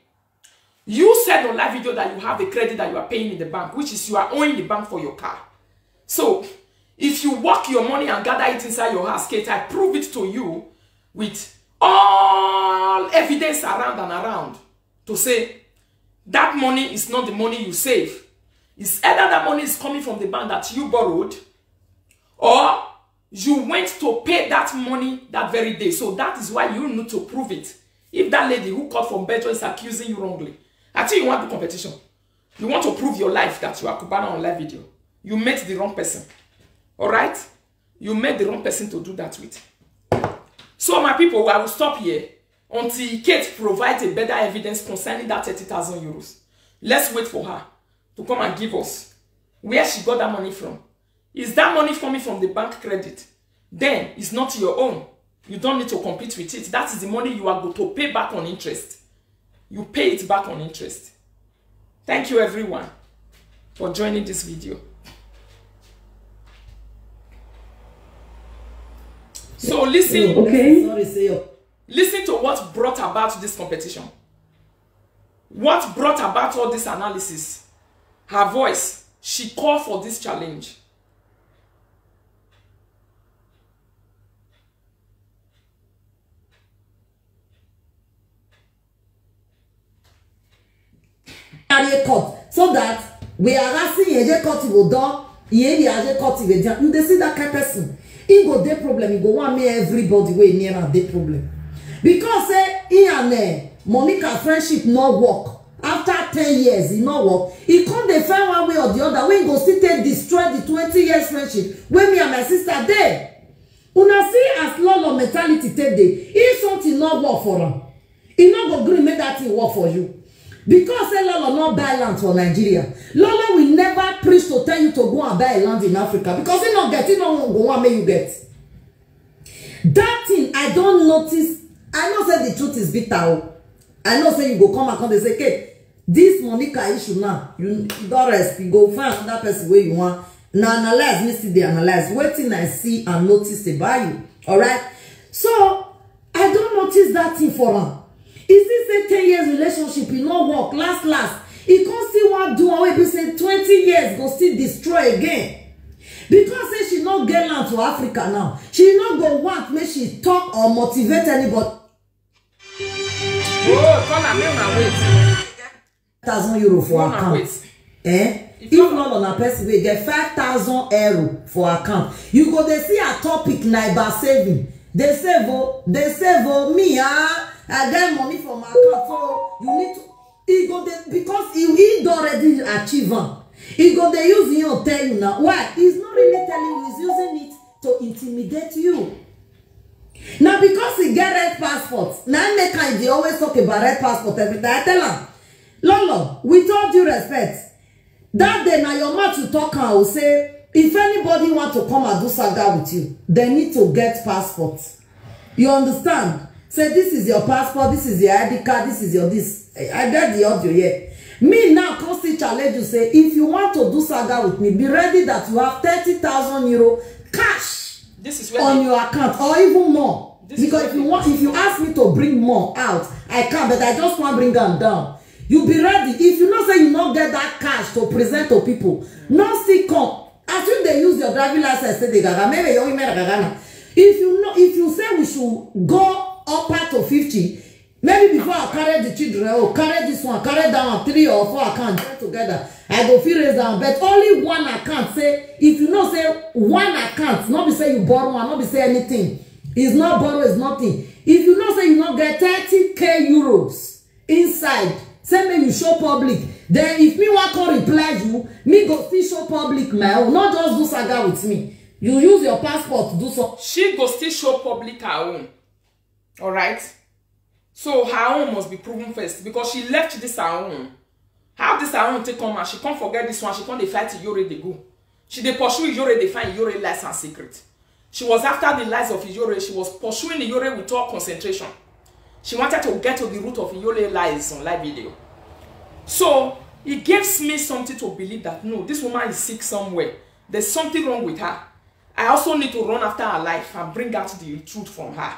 You said on live video that you have a credit that you are paying in the bank, which is you are owing the bank for your car. So, if you work your money and gather it inside your house, Kate, I prove it to you with all evidence around and around to say that money is not the money you save. It's either that money is coming from the bank that you borrowed, or you went to pay that money that very day. So that is why you need to prove it. If that lady who called from Belgium is accusing you wrongly, I think you want to competition. You want to prove your life that you are Cubana on live video. You met the wrong person. All right? You met the wrong person to do that with. So, my people, I will stop here until Kate provides a better evidence concerning that thirty thousand euros. Let's wait for her to come and give us where she got that money from. Is that money coming from the bank credit? Then it's not your own. You don't need to compete with it. That is the money you are going to pay back on interest. You pay it back on interest. Thank you, everyone, for joining this video. So listen, Okay. Sorry, say your listen to what brought about this competition. What brought about all this analysis? Her voice. She called for this challenge. Carry court so that we are asking ye court will do ye we are court will do. You dey see that kind person. He go dey problem. He go want me everybody wey near am dey problem. Because say he and uh, Monica friendship no work. After ten years, e no work. He come dey find one way or the other wey he go still take destroy the twenty years friendship wey me and my sister dey. Una see as lolo mentality take dey. If something no work for am, e no go gree make that thing work for you. Because say Lolo no buy land for Nigeria, Lolo will never preach to tell you to go and buy a land in Africa, because he no get, he no go want make you get. That thing I don't notice. I know say the truth is bitter o. I know say you go come and come dey say, "Hey, this Monica issue now, you don rest, you go find another person wey you want." Na analyze me still dey analyze wetin I see and notice about you. Alright, so I don notice that thing for am. E see say ten years relationship, e no work, last last e come still wan do one wey be say twenty years go still destroy again. Because say she no get land for Africa now, she no go want make she talk or motivate anybody. Oh, call am, make una wait. Thousand euro for Una account. Wait. Eh? If not on a person wey get five thousand euro for account, you go dey see her topic na about saving. Dey save o, dey save o, me ah, I get money for my account, so you need to. E go dey, because he, he don already achieve am. E go dey use him own tell you now. Why? He's not really telling you, he's using it to intimidate you. Na because he get red passport na im make am dey always talk about red passport every time. I tell am, Lolo, with all due respect, that day na your mouth you talk am o, say if anybody want to come and do saga with you, they need to get passport. You understand? Say this is your passport, this is your I D card, this is your this. I I get the audio here. Me now come still challenge you, say if you want to do saga with me, be ready that you have thirty thousand euro cash This is where on the, your account or even more. This is Because where if you the, want, if you ask me to bring more out, I can, but I just want bring am down. You be ready. If you know say you no get that cash to present to people, no still come. As you dey use your driving license take dey gaga, maybe your email gaga na. If you know, if you say we should go upper to fifty, maybe before I carry the children, oh, carry this one, carry that one, three or four account join together, I go fit raise am. But only one account, say if you know say one account, no be say you borrow one, no be say anything. It's not borrow, it's nothing. If you know say you no get thirty k euros inside, say make you show public. Then if me wan come reply you, me go still show public my own. No just do saga with me. You use your passport do so. She go still show public her own. Alright? So her own must be proven first, because she left this her own. How this her own take come and she come forget this one, she come dey fight Iyore dey go. She dey pursue Iyore, dey find Iyore lies and secret. She was after the lies of Iyore. She was pursuing Iyore with all concentration. She wanted to get to the root of Iyore lies on live video. So it gives me something to believe that no, this woman is sick somewhere. There's something wrong with her. I also need to run after her life and bring out the truth from her.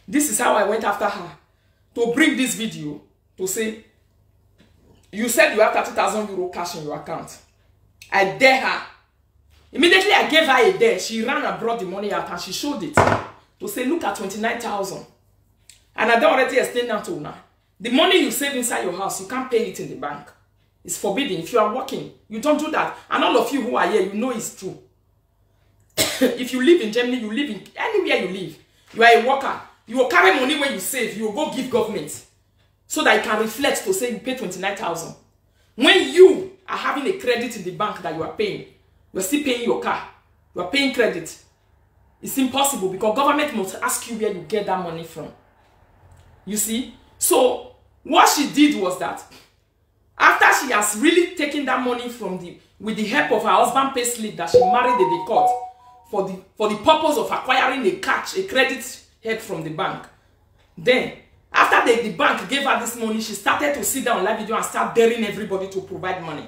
This is how I went after her to bring this video to say, you said you have thirty thousand euro cash in your account. I dare her. Immediately I gave her a dare. She ran and brought the money out and she showed it to say, look at twenty-nine thousand. And I don already explain that to una. The money you save inside your house, you can't pay it in the bank. It's forbidden. If you are working, you don't do that. And all of you who are here, you know it's true. If you live in Germany, you live in anywhere you live, you are a worker, you will carry money wey you save, you will go give government so that you can reflect to say you pay twenty-nine thousand. When you are having a credit in the bank that you are paying, you are still paying your car, you are paying credit. It's impossible because government must ask you where you get that money from. You see? So what she did was that after she has really taken that money from the, with the help of her husband payslip that she married in the court for the, for the purpose of acquiring a cash, a credit help from the bank. Then after the, the bank gave her this money, she started to sit down live video and start daring everybody to provide money,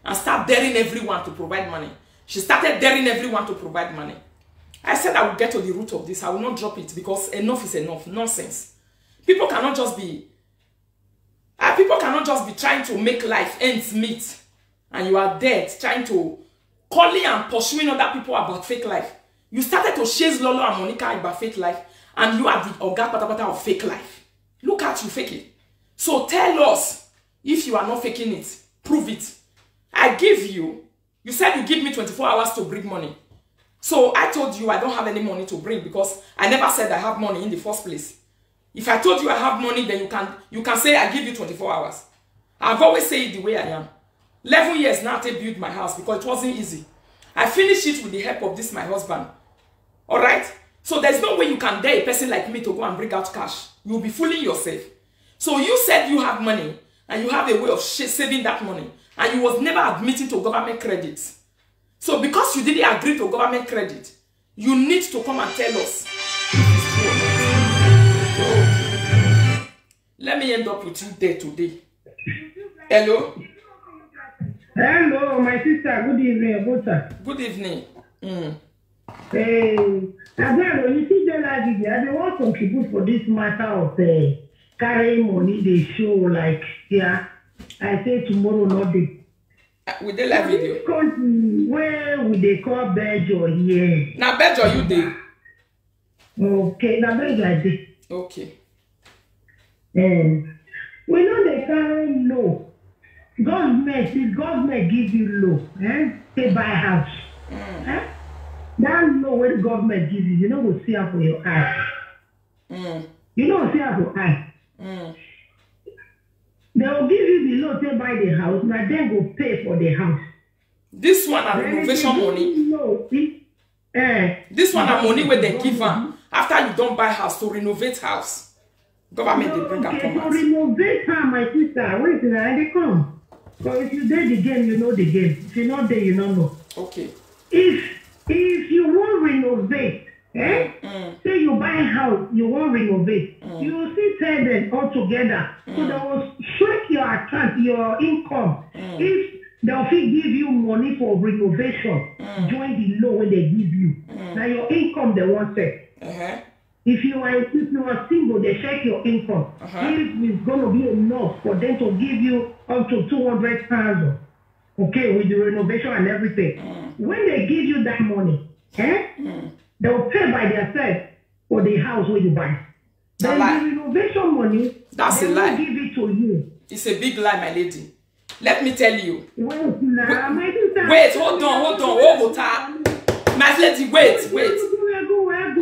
and start daring everyone to provide money. She started daring everyone to provide money. I said I will get to the root of this. I will not drop it because enough is enough. Nonsense. People cannot just be, ah, people cannot just be trying to make life ends meet, and you are there trying to calling and pursuing other people about fake life. You started to chase Lolo and Monica about fake life, and you are the oga patapata of fake life. Look at you faking. So tell us if you are not faking it. Prove it. I give you, you said you give me twenty-four hours to bring money. So I told you I don't have any money to bring because I never said I have money in the first place. If I told you I have money, then you can, you can say I give you twenty-four hours. I've always said it the way I am. Eleven years now I take build my house because it wasn't easy. I finished it with the help of this my husband. Alright? So there's no way you can dare a person like me to go and bring out cash. You'll be fooling yourself. So you said you have money, and you have a way of sh- saving that money, and you was never admitting to government credit. So because you didn't agree to government credit, you need to come and tell us if it's true or not. So, let me end up with you there today. Hello? Hello, my sister. Good evening, Abuta. Good evening. Mm. Hey, Agbero, you see the live video. I dey wan contribute for this matter of uh, carrying money dey show like, yeah. I say tomorrow no dey. Uh, we dey live video. This country wey we dey call Bejo here. Na Bejo you dey. Okay, na Bejo I dey. Okay. Um, we no dey carry low. Government, if government give you low, eh, take buy house. Mm. Eh? That low wey government give you, you no go see am for your eye. Mm. You no go see am for eye. Mm. They will give you the loan take buy the house, na dem go pay for the house. This one na renovation money. No, eh, this one na money wey dem give am after you don buy house to renovate house. Government dey bring am come out. Okay, to renovate am, my sister. Wait, na I dey come. So if you dey the game, you know the game. If you no dey, you no know. Okay. If if you wan renovate, eh? Mm. Say you buy house, you wan renovate. Mm. You see tell them all together. So mm. They will check your account, your income. Mm. If dem fit give you money for renovation, mm. Join the loan wey dem give you. Mm. Na your income dem wan check. Uh-huh. If you are if you are single, dem check your income. Uh-huh. If it's gonna be enough for them to give you up to two hundred thousand, okay, with the renovation and everything. Mm. When dem give you that money, eh? Mm. Dem will pay by themselves for the house wey you buy. Then the renovation money, that's a lie. Dem no give it to you. It's a big lie, my lady. Let me tell you. Wait, na, my sister. Wait, hold on, hold on, hold on. My lady, wait, wait.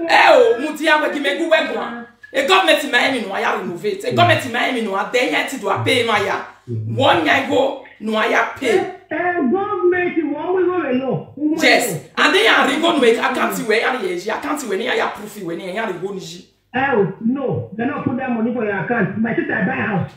Ẹ o, mo ti awe gi me gu we gwa. E government ma emi no aya renovate. E government ma emi no ade ya ti do a pay ma ya. One ya go no aya pay. Eh, government won we go no. Yes. And then ya rigo no account we ya ye, account we ni ya proof we ni ya rigo ni. Oh, no, they not put that money for your account. My sister, I buy a house.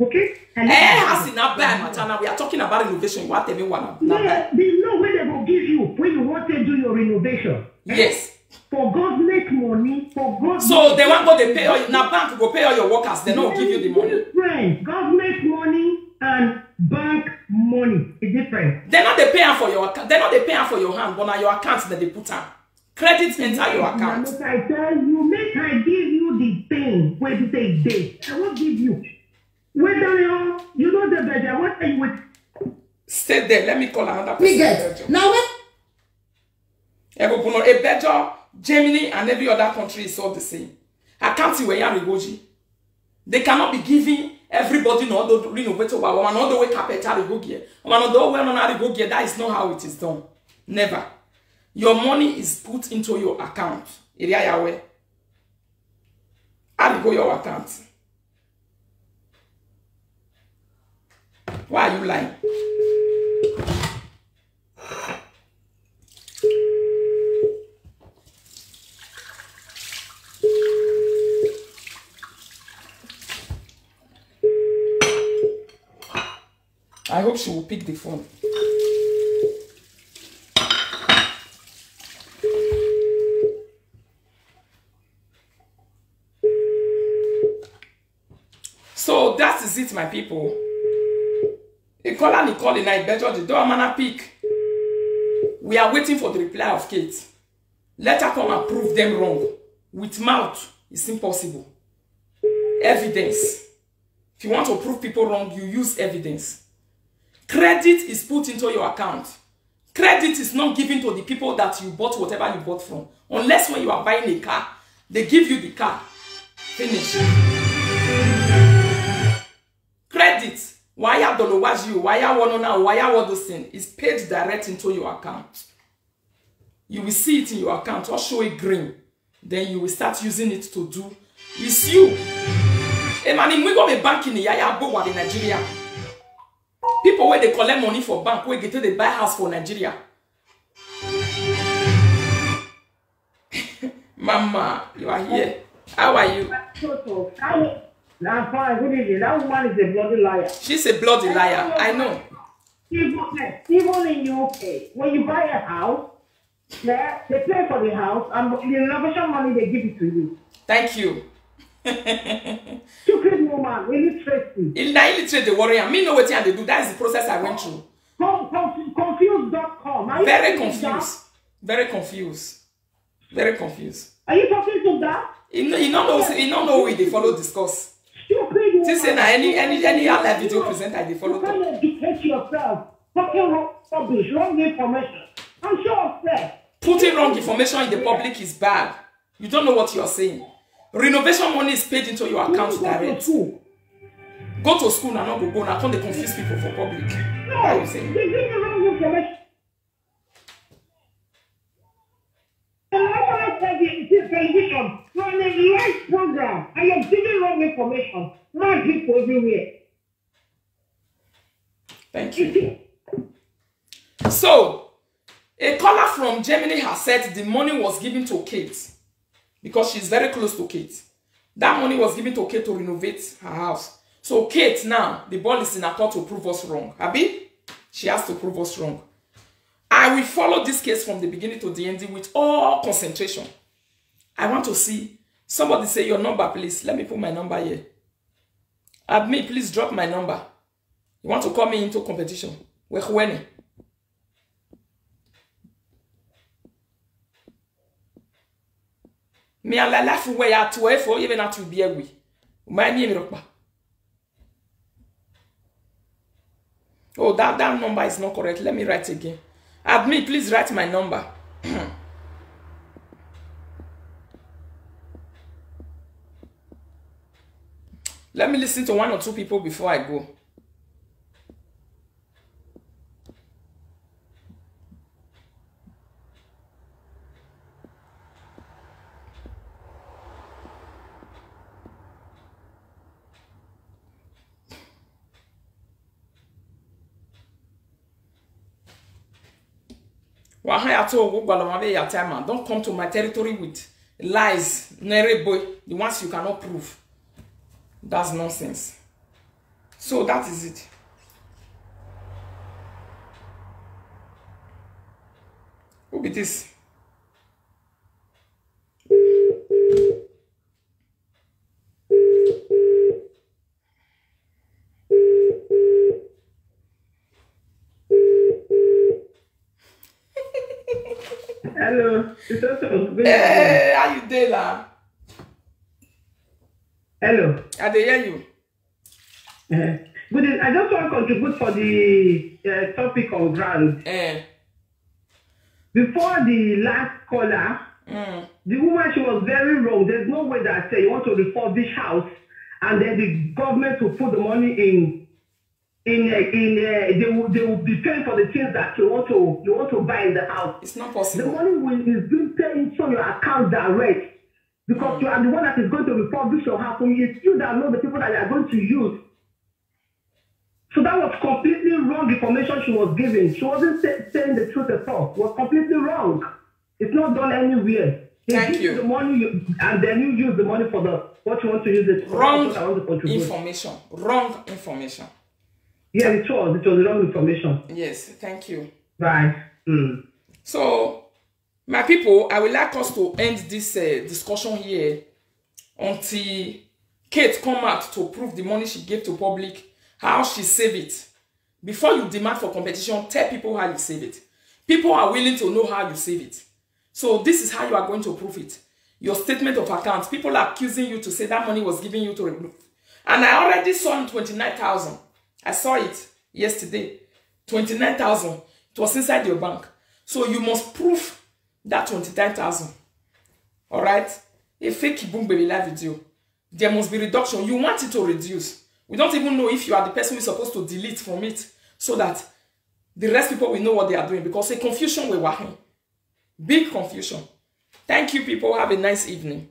Okay? Eh, as in na buy matter now. We are talking about renovation. You want tell me one now? Yeah, the loan wey dem go give you when you want to do your renovation. Yes. For government money, for government. So they want go dey pay all. Now bank go pay all your workers. They no give you the money. Different. Government money and bank money is different. They not dey pay am for your account. They not dey pay am for your hand, but now your account that they put am. Credit enter your account. Make I tell you, make I give you the thing wey be say dey. I won't give you. Whether you you know the better, I won't tell you what. Stay there. Let me call another person. Biggest. Now when Ebupuno, Ebejo, Germany, and every other country is all the same. Account where you are Rigoji. They cannot be giving everybody no do renovate over one another way carpet arigogie. One another way no arigogie. That is not how it is done. Never. Your money is put into your account. Area Yahweh. Arigo your account. Why are you lying? I hope she will pick the phone. So that is it, my people. Ikola Nicole na Ibejo the door man pick. We are waiting for the reply of Kate. Let her come and prove them wrong. With mouth, it's impossible. Evidence. If you want to prove people wrong, you use evidence. Credit is put into your account. Credit is not given to the people that you bought whatever you bought from. Unless when you are buying a car, they give you the car. Finish. Credit, waya dolowaji, waya wonona, waya wodosin is paid direct into your account. You will see it in your account or show it green. Then you will start using it to do. It's you. A man in Wigo be banking in Yaya Bowa in Nigeria. People where they collect money for bank, where get they buy house for Nigeria. Mama, you are here. How are you? How Now, fine, good evening. That woman is a bloody liar. She's a bloody liar. I know. Even, even in U K, when you buy a house, yeah, they pay for the house, and the renovation money, they give it to you. Thank you. Stupid woman, illiteracy. In na illiterate dey worry am. Me know wetin I dey do. That is the process I went through. Com- com- confused dot com. Are you Very confused? Very confused. Very confused. Are you talking to that? He no, he no know, he no know who he dey follow discuss. Stupid woman. Think say na any, any, any online video presenter dey follow talk. You can't educate yourself. Talking wrong rubbish, wrong information. I'm sure of that. Putting wrong information in the public is bad. You don't know what you are saying. Renovation money is paid into your account direct. Go to school. Go to school na no go go na come dey confuse people for public. No. What are you saying? They give you wrong information. And I want to tell you, it is television. You're on a live program and you're giving wrong information. Mad people everywhere. Thank you. So, a caller from Germany has said the money was given to Kate because she's very close to Kate. That money was given to Kate to renovate her house. So Kate now, the ball is in her court to prove us wrong. Abi? She has to prove us wrong. I will follow this case from the beginning to the end with all concentration. I want to see somebody say your number, please. Let me put my number here. Admin, please drop my number. You want to call me into competition? We're winning. Me and la laugh where ya to for even at to be a we. My name Ropa. Oh, that, that number is not correct. Let me write again. Admin, please write my number. Let me listen to one or two people before I go. Wahaya to Ogwalamabe Yatama. Don't come to my territory with lies, nerebo, the ones you cannot prove. That's nonsense. So that is it. Who be this? Hello, it's also good. Hey, how you dey la? Hello. I dey hear you. Eh, good evening. I just want to contribute for the uh, topic on ground. Eh. Before the last caller, mm, the woman, she was very wrong. There's no way that uh, you want to refurbish house and then the government will put the money in in uh, in uh, they will they will be paying for the things that you want to you want to buy in the house. It's not possible. The money will is being paid into your account direct because you are the one that is going to refurbish your house. And it's you that know the people that you are going to use. So that was completely wrong information she was giving. She wasn't say, saying the truth at all. It was completely wrong. It's not done anywhere. They Thank give you. The money you, and then you use the money for the what you want to use it for. Wrong That's what I want to contribute. Information. Wrong information. Yeah, it was. It was wrong information. Yes, thank you. Bye. Mm. So, my people, I would like us to end this uh, discussion here until Kate come out to prove the money she gave to public, how she save it. Before you demand for competition, tell people how you save it. People are willing to know how you save it. So this is how you are going to prove it. Your statement of accounts, people are accusing you to say that money was given you to remove. And I already saw twenty-nine thousand. I saw it yesterday. twenty-nine thousand. It was inside your bank. So you must prove that twenty-nine thousand. All right? A fake Ibumbe live video. There must be reduction. You want it to reduce. We don't even know if you are the person who's supposed to delete from it so that the rest people will know what they are doing because a confusion will wahin. Big confusion. Thank you, people. Have a nice evening.